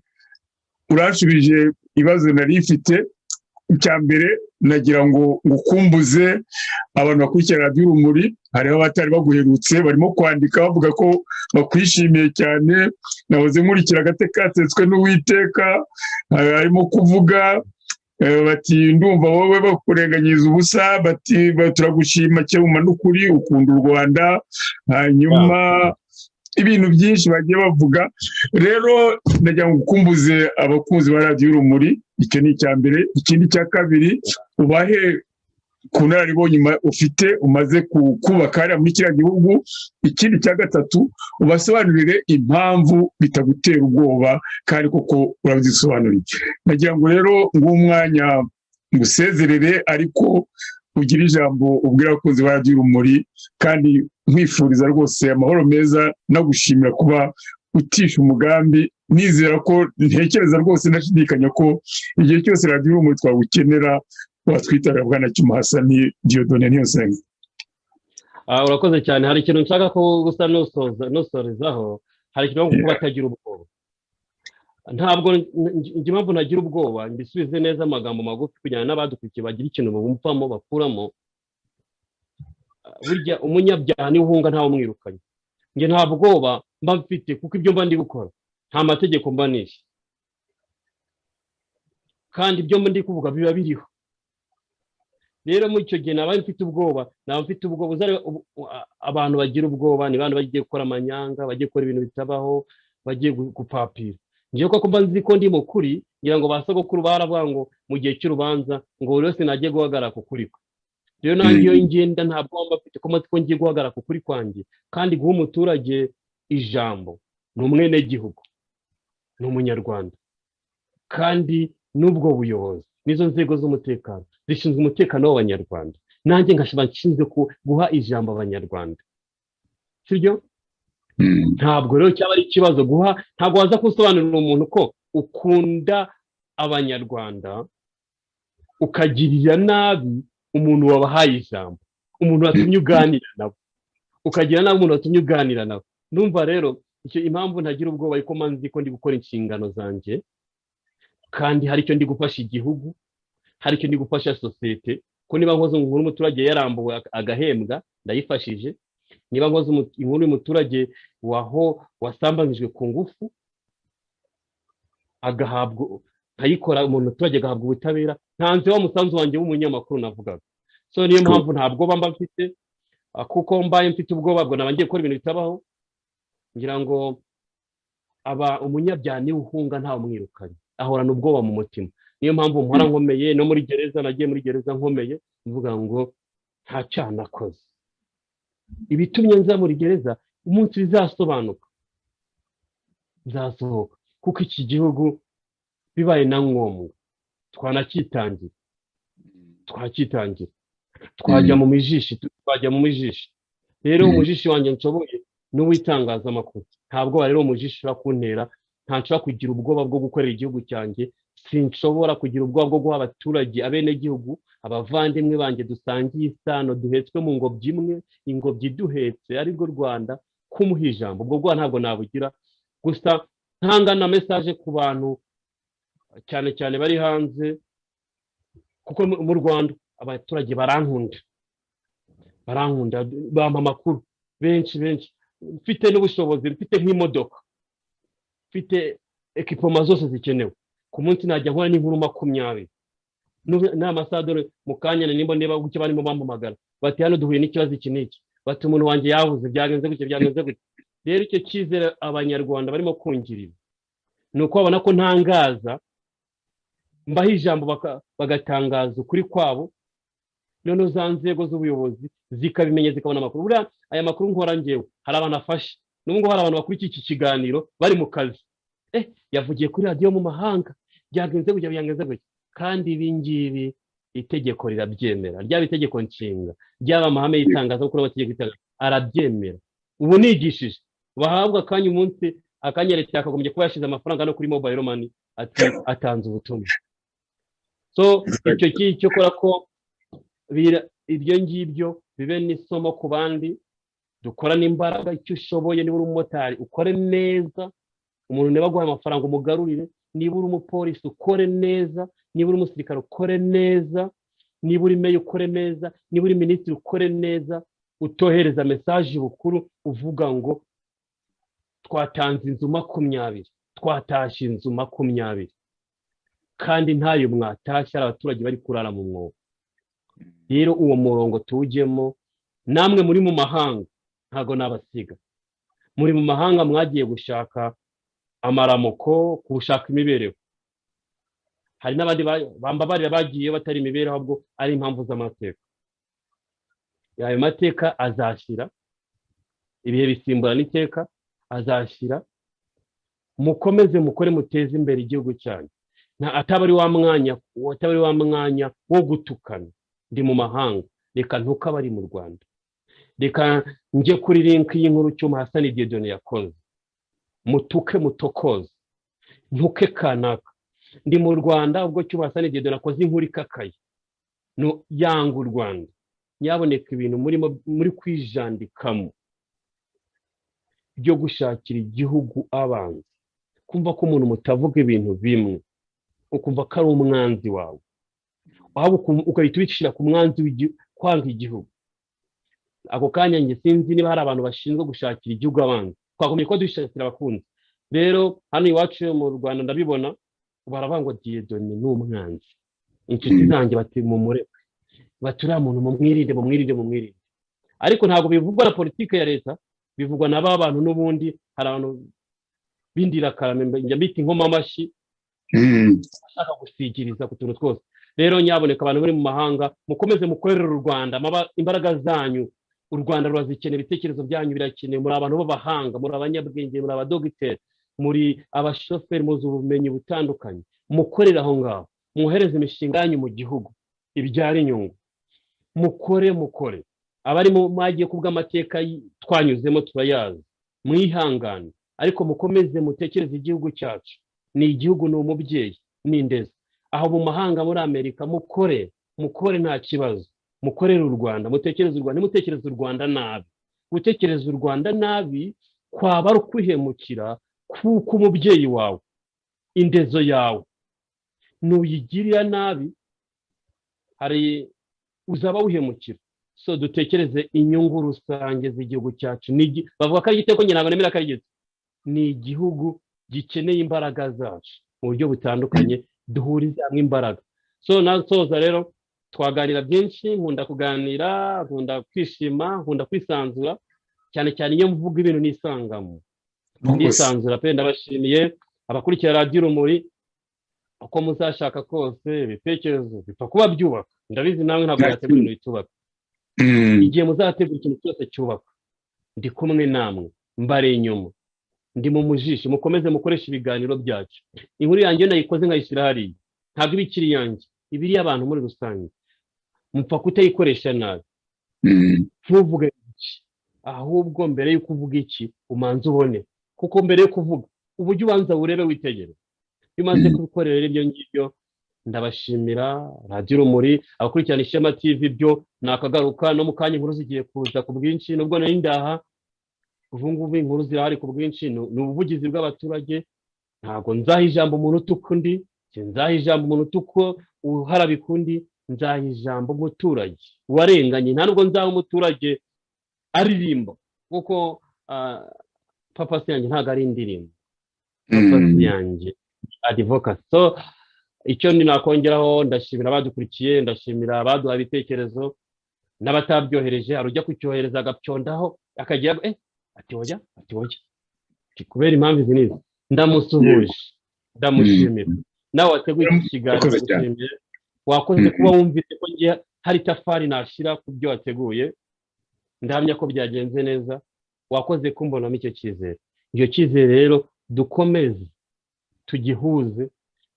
uranshubije ibibazo nari mfite. Icya mbere nagira ngo ngukumbuze abantu bakurikira Radiyo Urumuri. Hariho abatari baguherutse, barimo kwandika bavuga ko bakwishimiye cyane. Nahoze nkurikira agate katetswe n'Uwiteka, harimo kuvuga bati: "Ndumva wowe bakurenganyiriza ubusa." Bati: "Turagushima cyuma n'ukuri ukunda u Rwanda." Hanyuma ibintu byinshi bagiye bavuga. Rero ndagira ngo ukumbuze abakunzi ba Radiyo Urumuri, icyo ni icya mbere. Ikindi cya kabiri, ubahe ku nararibonye ufite umaze kubaka hariya muri kiriya gihugu. Ikindi cya gatatu, ubasobanurire impamvu bitagutera ubwoba, kandi koko urabizisobanuriye. Nagira ngo rero nguhe umwanya ngusezerere, ariko ugire ijambo ubwira abakunzi ba Radiyo Urumuri, kandi nkwifuriza rwose amahoro meza, nagushimira kuba utisha umugambi. Nizera ko, ntekereza rwose ndashidikanya ko igihe cyose Radiyo Urumuri twagukenera watwitabira, bwana Cyuma Hasani Dieudonné Niyonsenga. Urakoze cyane. Hari ikintu nshaka ko gusa nusoza nusorezaho. Hari ikintu kuba atagira ubwoba. Ntabwo njye impamvu ntagira ubwoba, mbisubize neza amagambo magufi kugira ngo n'abadukurikiye bagire ikintu bumvamo bakuramo. Burya umunyabyaha niwe uhunga ntawe umwirukanye. Njye nta bwoba mba mfite, kuko ibyo mba ndi gukora nta mategeko mba nishe, kandi ibyo mba ndi kuvuga biba biriho. Rero muri icyo gihe naba mfite ubwoba, naba mfite ubwoba. Uzareba abantu bagira ubwoba ni abantu bagiye gukora amanyanga, bagiye gukora ibintu bitabaho, bagiye gupapira. Ngewe koko mba nzi ko ndi mukuri. Ngira ngo ba sogokuru baravuga ngo mu gihe cy'urubanza ngo buri wese najye guhagarara ku kuri kwe. Rero nanjye iyo ngenda nta bwoba mba mfite, ko mba nzi ko ngiye guhagarara ku kuri kwanjye, kandi guha umuturage ijambo, ni umwenegihugu, ni umunyarwanda, kandi n'ubwo buyobozi n'izo nzego z'umutekano zishinzwe umutekano w'abanyarwanda, nanjye nkaba nshinzwe guha ijambo abanyarwanda, sibyo? Ntabwo rero cyaba ari ikibazo guha. Ntabwo waza gusobanurira umuntu ko ukunda Abanyarwanda, ukagirira nabi umuntu wabahaye ijambo, umuntu watumye uganira nabo, ukagira nabi umuntu watumye uganira nabo. Numva rero icyo impamvu ntagira ubwoba, ariko nzi ko ndi gukora inshingano zanjye, kandi hari icyo ndi gufasha igihugu, hari icyo ndi gufasha sosiyete. Ko niba nkoze inkuru umuturage yarambuwe agahembwa, ndayifashije. Niba nkoze inkuru y'umuturage waho wasambanyijwe ku ngufu agahabwa, nkayikora, umuntu umuturage agahabwa ubutabera, ntanze wa musanzu wanjye w'umunyamakuru navugaga. So niyo mpamvu nta bwoba mba mfite, kuko mbaye mfite ubwoba bwo naba ngiye gukora ibintu bitabaho. Ngira ngo aba umunyabyaha niwe uhunga ntawe umwirukanye, ahorana ubwoba mu mutima. Niyo mpamvu mpora nkomeye. No muri gereza, nagiye muri gereza nkomeye, mvuga ngo nta cyaha nakoze. Ibitumye nza muri gereza, umunsi bizasobanuka nzasohoka, kuko iki gihugu bibaye na ngombwa twanakitangira, twakitangira, twajya mu mijishi, twajya mu mijishi. Rero umujishi wanjye nshoboye n'uw'itangazamakuru. Ntabwo rero umujishi ushobora kuntera, nta kugira ubwoba bwo gukorera igihugu cyanjye. Sinshobora kugira ubwoba bwo guha abaturage, abenegihugu, abavandimwe banjye dusangiye isano, duhetswe mu ngobyi imwe, ingobyi iduhetse arirwo Rwanda, kumuha ijambo. Ubwo bwoba ntabwo nabugira. Gusa ntanga na message ku bantu cyane cyane bari hanze, kuko mu Rwanda abaturage barankunda, barankunda, bampa amakuru benshi benshi. Mfite n'ubushobozi, mfite nk'imodoka, mfite équipement zose zikenewe, ku munsi najya nkora n'inkuru 20 n'amasaha. Dore mu kanya nimba niba gutya barimo bampamagara bati: "Hano duhuye n'ikibazo iki n'iki," bati: "Umuntu wanjye yabuze, byagenze gutya, byagenze gutya." Rero icyo cyizere Abanyarwanda barimo kungirira ni uko babona ko ntangaza, mbaho ijambo, bagatangaza ukuri kwabo, noneho za nzego z'ubuyobozi zikabimenya, zikabona amakuru. Buriya aya makuru nkora ngewe hari abantu afasha. N'ubu ngubu hari abantu bakurikiye iki kiganiro bari mu kazi: "Yavugiye kuri radiyo mu mahanga, byagenze gutya, byagenze gutya." Kandi ibi ngibi itegeko rirabyemera, ryaba itegeko nshinga, ryaba amahame y'itangazamakuru, amategeko y'itangazamakuru arabyemera. Ubu nigishije bahabwa akanya, umunsi akanya leta yakagombye kuba yashyize amafaranga no kuri mobile money, ati atanze ubutumwa. So icyo ngicyo kora ko ibyo ngibyo bibe n'isomo ku bandi. Dukorane imbaraga, icyo ushoboye. Niba uri umumotari, ukore neza. Umuntu niba aguhaye amafaranga, umugarurire. Niba uri umupolisi, ukore neza. Niba uri umusirikare, ukore neza. Niba uri meya, ukore neza. Niba uri minisitiri, ukore neza. Utohereza message bukuru uvuga ngo twatanze inzu 20, twatashye inzu 20, kandi ntayo mwatashye, ari abaturage bari kurara mu mwobo. Rero uwo murongo tuwujyemo. Namwe muri mu mahanga, ntabwo nabasiga. Muri mu mahanga mwagiye gushaka amaramuko, gushaka imibereho. Hari n'abandi bambabarira bagiye batari imibereho, ahubwo ari impamvu z'amateka. Ayo mateka azashyira, ibihe bisimburana iteka, azashyira. Mukomeze mukore, muteze imbere igihugu cyanyu. Ataba ari wa mwanya, ataba ari wa mwanya wo gutukana. Ndi mu mahanga, reka ntuke abari mu Rwanda, reka njye kuri link y'inkuru Cyuma Hasani Dieudonné yakoze, mutuke, mutokoze, ntuke kanaka. Ndi mu Rwanda, ubwo Cyuma Hasani Dieudonné akoze inkuru ikakaye no yanga u Rwanda. Nyaboneka, ibintu murimo muri kwijandikamo byo gushakira igihugu abanzi, kumva ko umuntu mutavuga ibintu bimwe ukumva ko ari umwanzi wawe, waba ugahita ubishyira ku mwanzi kwanga igihugu ako kanya. Njye sinzi niba hari abantu bashinzwe gushakira igihugu abanzi. Twagombye kuba dushakira abakunzi. Rero hano iwacu mu Rwanda ndabibona, baravuga ngo Dieudonné ni umwanzi. Inshuti zanjye bati: "Mumureke," bati: "Uriya muntu mumwirinde, mumwirinde, mumwirinde." Ariko ntabwo bivugwa na politiki ya leta, bivugwa na ba bantu n'ubundi. Hari abantu b'indirakarame, njya mbita inkomamashyi, bashaka gusigiriza ku tuntu twose. Rero nyaboneka, abantu bari mu mahanga, mukomeze mukorere u Rwanda. Imbaraga zanyu u Rwanda rurazikeneye, ibitekerezo byanyu birakenewe. Muri abantu b'abahanga, muri abanyabwenge, muri abadogiteri, muri abashoferi, muzi ubumenyi butandukanye. Mukorere aho ngaho, mwohereze imishinga yanyu mu gihugu ibyara inyungu. Mukore, mukore. Abari mwagiye kubw'amateka twanyuzemo turayazi, mwihangane, ariko mukomeze mutekereze igihugu cyacu. Ni igihugu, ni umubyeyi. N'indezo aho mu mahanga, muri Amerika, mukore, mukore, nta kibazo. Mukorere u Rwanda, mutekereze u Rwanda, ntimutekereze u Rwanda nabi. Gutekereza u Rwanda nabi kwaba ari ukwihemukira, kuko umubyeyi wawe, indezo yawe, nuyigirira nabi hari uzaba wihemukira. So dutekereze inyungu rusange z'igihugu cyacu. Bavuga ko ari igitego, njye ntabwo nemera ko ari igitego. Ni igihugu gikeneye imbaraga zacu mu buryo butandukanye, duhurize hamwe imbaraga. So nasoza rero, twaganira byinshi. Nkunda kuganira, nkunda kwishima, nkunda kwisanzura, cyane cyane iyo mvuga ibintu nisangamo, ndisanzura pe. Ndabashimiye abakurikira Radiyo Urumuri. Uko muzashaka kose, ibitekerezo bipfa kuba byubaka. Ndabizi nawe ntabwo yategura ibintu bitubaka. Igihe muzategura ikintu cyose cyubaka, ndi kumwe namwe, mbare inyuma, ndi mu mujishi. Mukomeze mukoreshe ibiganiro byacu. Inkuru yanjye iyo nayikoze nkayishyira hariya, ntabwo iba ikiri iyanjye, iba iy'abantu muri rusange. Mupfa kutayikoresha nabi. Ntuvuge iki, ahubwo mbere y'uko uvuga iki, umanza ubone, kuko mbere yo kuvuga uburyo ubanza urebe, witegereza. Iyo umaze kubikorera rero ibyo ngibyo, ndabashimira Radiyo Urumuri, abakurikirana Ishema TV. Byo nakagaruka no mu kanya, inkuru zigiye kuza ku bwinshi. Nubwo nari ndaha, ubu ngubu inkuru zirahari ku bwinshi. Ni ubuvugizi bw'abaturage. Ntabwo nzaha ijambo umuntu utuka undi, nzaha ijambo umuntu utuka uharabika undi, nzaha ijambo umuturage warenganye. Nta nubwo nzaha umuturage aririmba, kuko purpose yanjye ntabwo ari indirimbo, purpose yanjye advocacy. So icyo nakongeraho, ndashimira abadukurikiye, ndashimira abaduha ibitekerezo n'abatabyohereje. Hari ujya kucyohereza agapyondaho, akagira ati "Oya", ati "Oya", kubera impamvu izi n'izi. Ndamusuhuje, ndamushimira. Nawe wateguye iki kiganiro, ndagushimiye, wakoze kuba wumvise ko ngiye hari itafari nashyira ku byo wateguye. Ndahamya ko byagenze neza. Wakoze kumbonamo icyo cyizere. Icyo cyizere rero dukomeze tugihuze.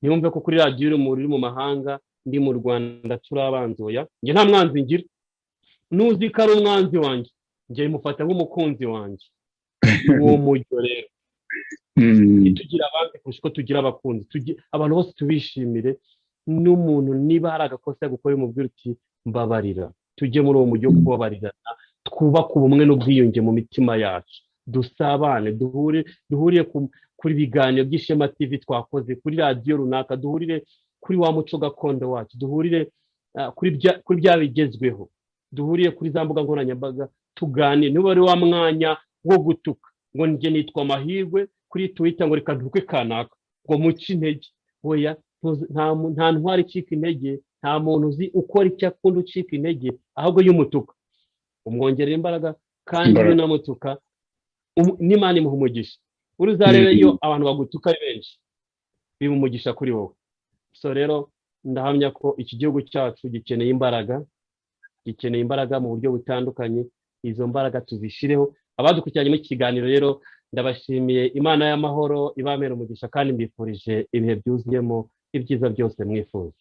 Ntiyumve ko kuri Radiyo Urumuri uri mu mahanga, ndi mu Rwanda, turi abanzi. Oya, njye nta mwanzi ngira. Nuzi ko ari umwanzi wanjye, njye mufata nk'umukunzi wanjye. Uwo mujyo rero, ntitugira abanzi kurusha uko tugira abakunzi. Abantu bose tubishimire. N'umuntu niba hari agakosa yagukora, umubwira uti "Mbabarira". Tujye muri uwo mujyo wo kubabarirana, twubake ubumwe n'ubwiyunge mu mitima yacu, dusabane, duhure, duhuriye kuri biganiro by'Ishema TV twakoze, kuri radiyo runaka, duhurire kuri wa muco gakondo wacu, duhurire kuri bya bigezweho, duhuriye kuri za mbuga nkoranyambaga, tuganire. Niba ari wa mwanya wo gutuka ngo njye nitwa Amahirwe kuri Twitter, ngo reka ntuke kanaka, ngo muce intege, oya. Nta ntwari icika intege, nta muntu uzi ukora icyo akunda ucika intege. Ahubwo iyo umutuka umwongerera imbaraga, kandi iyo unamutuka n'Imana imuha umugisha. Uri uzarebe, iyo abantu bagutuka ari benshi, biba umugisha kuri wowe. So rero ndahamya ko iki gihugu cyacu gikeneye imbaraga, gikeneye imbaraga mu buryo butandukanye. Izo mbaraga tuzishireho. Abadukurikiranye muri iki kiganiro rero, ndabashimiye. Imana y'amahoro ibamera umugisha, kandi mbifurije ibihe byuzuyemo ibyiza byose mwifuza.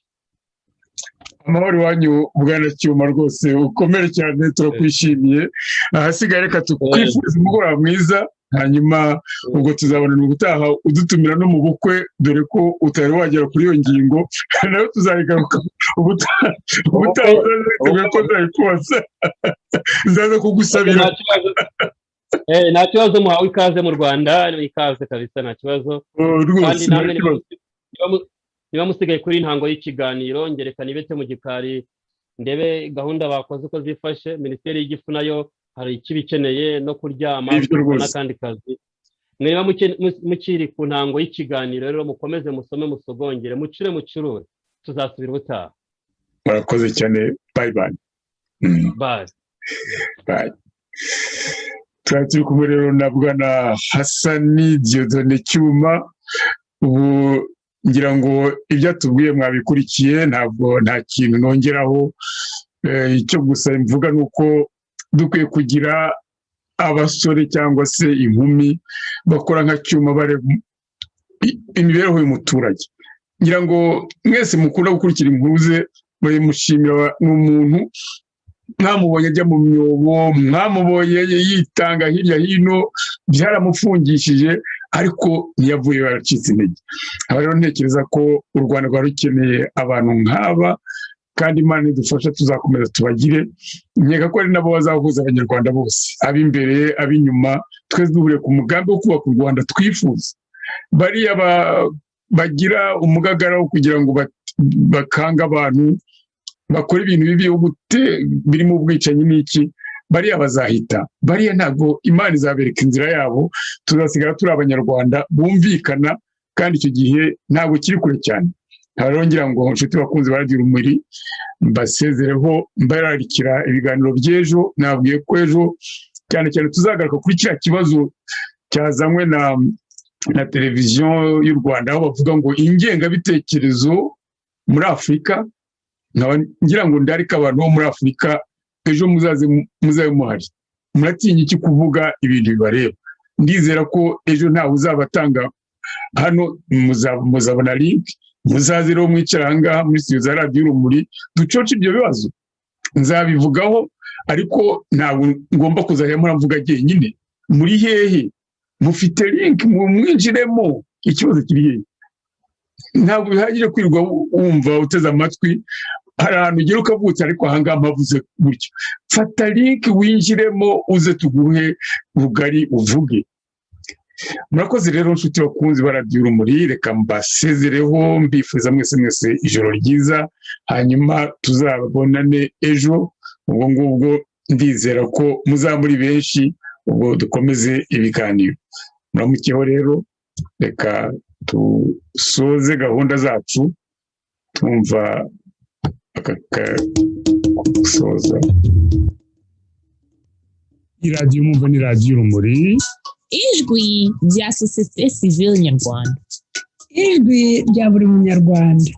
Amahoro iwanyu, bwana Cyuma. Rwose ukomere cyane, turakwishimiye. Ahasigaye reka tukwifuriza umugoroba mwiza, hanyuma ubwo tuzabonana ubutaha, udutumira no mu bukwe, dore ko utari wagera kuri iyo ngingo. Nayo tuzayigaruka ubutaha. Ubutaha uzaziteguye ko nzabikubaza, nzaza kugusabira. Nta kibazo, muhawe ikaze mu Rwanda, ikaze kabisa, nta kibazo. Rwose nta kibazo. Niba musigaye kuri intango y'ikiganiro, ngerekana ibete mu gikari, ndebe gahunda bakoze uko zifashe. Minisiteri y'igifu nayo hari icyo ikeneye no kuryama n'akandi kazi. Niba mukiri ku ntango y'ikiganiro rero, mukomeze musome, musogongere, mucure, mucurure. Tuzasubira ubutaha. Murakoze cyane, bye bye. Bye. Bye. Twari turi kumwe rero na bwana Hasani Dieudonné Cyuma. Ubu ngira ngo ibyo atubwiye mwabikurikiye, ntabwo nta kintu nongeraho. Icyo gusa mvuga ni uko dukwiye kugira abasore cyangwa se inkumi bakora nka Cyuma, bareba imibereho y'umuturage. Ngira ngo mwese mukunda gukurikira inkuru ze, mushimira. Ni umuntu mwamubonye ajya mu myobo, mwamubonye yitanga hirya hino, byaramufungishije. Ariko ntiyavuye yaracitse intege. Aba rero ntekereza ko u Rwanda rwari rukeneye abantu nk'aba, kandi Imana nidufasha tuzakomeza tubagire. Nkeka ko ari nabo bazahuza Abanyarwanda bose, ab'imbere, ab'inyuma, twese duhuriye ku mugambi wo kubaka u Rwanda twifuza. Bariya bagira umugagara wo kugira ngo bakange abantu bakora ibintu bibi birimo ubwicanyi n'iki, bariya bazahita. Bariya ntabwo Imana izabereka inzira yabo, tuzasigara turi Abanyarwanda bumvikana, kandi icyo gihe ntabwo kiri kure cyane. Rero ngira ngo inshuti bakunzi ba Radiyo Urumuri, mbasezereho mbararikira ibiganiro by'ejo. Nabwiye ko ejo cyane cyane tuzagaruka kuri kiriya kibazo cyazanywe na televiziyo y'u Rwanda, aho bavuga ngo ingengabitekerezo muri Afurika. Nkaba ngira ngo ndarike abantu bo muri Afurika, ejo muzaze, muzabe muhari. Muratinya iki kuvuga ibintu bibareba? Ndizera ko ejo ntawe uzabatanga hano, muzabona link, muzaze rero mwicara aha ngaha muri studio za Radiyo Urumuri, ducoce ibyo bibazo. Nzabivugaho, ariko ntabwo ngomba kuzajya muravuga jyenyine. Muri hehe? Mufite link, mwinjiremo. Ikibazo kiri hehe? Ntabwo bihagije kwirirwa wumva uteze amatwi. Hari ahantu ugera ukavutse, ariko ahangaha mpavuze gutyo. Fata link winjiremo, uze tuguhe rugari uvuge. Murakoze rero nshuti bakunzi ba Radiyo Urumuri, reka mbasezereho, mbifuza mwese mwese ijoro ryiza, hanyuma tuzabonane ejo. Ubwo ngubwo ndizera ko muzaba muri benshi, ubwo dukomeze ibiganiro. Muramukeho rero, reka dusoze gahunda zacu twumva aka gusoza. Iradiyo mwumva ni Radiyo Urumuri, ijwi rya sosiyete sivile nyarwanda, ijwi rya buri munyarwanda.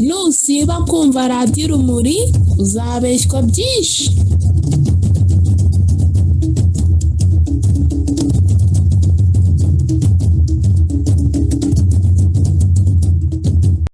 Nusiba kumva Radiyo Urumuri uzabeshywa byinshi.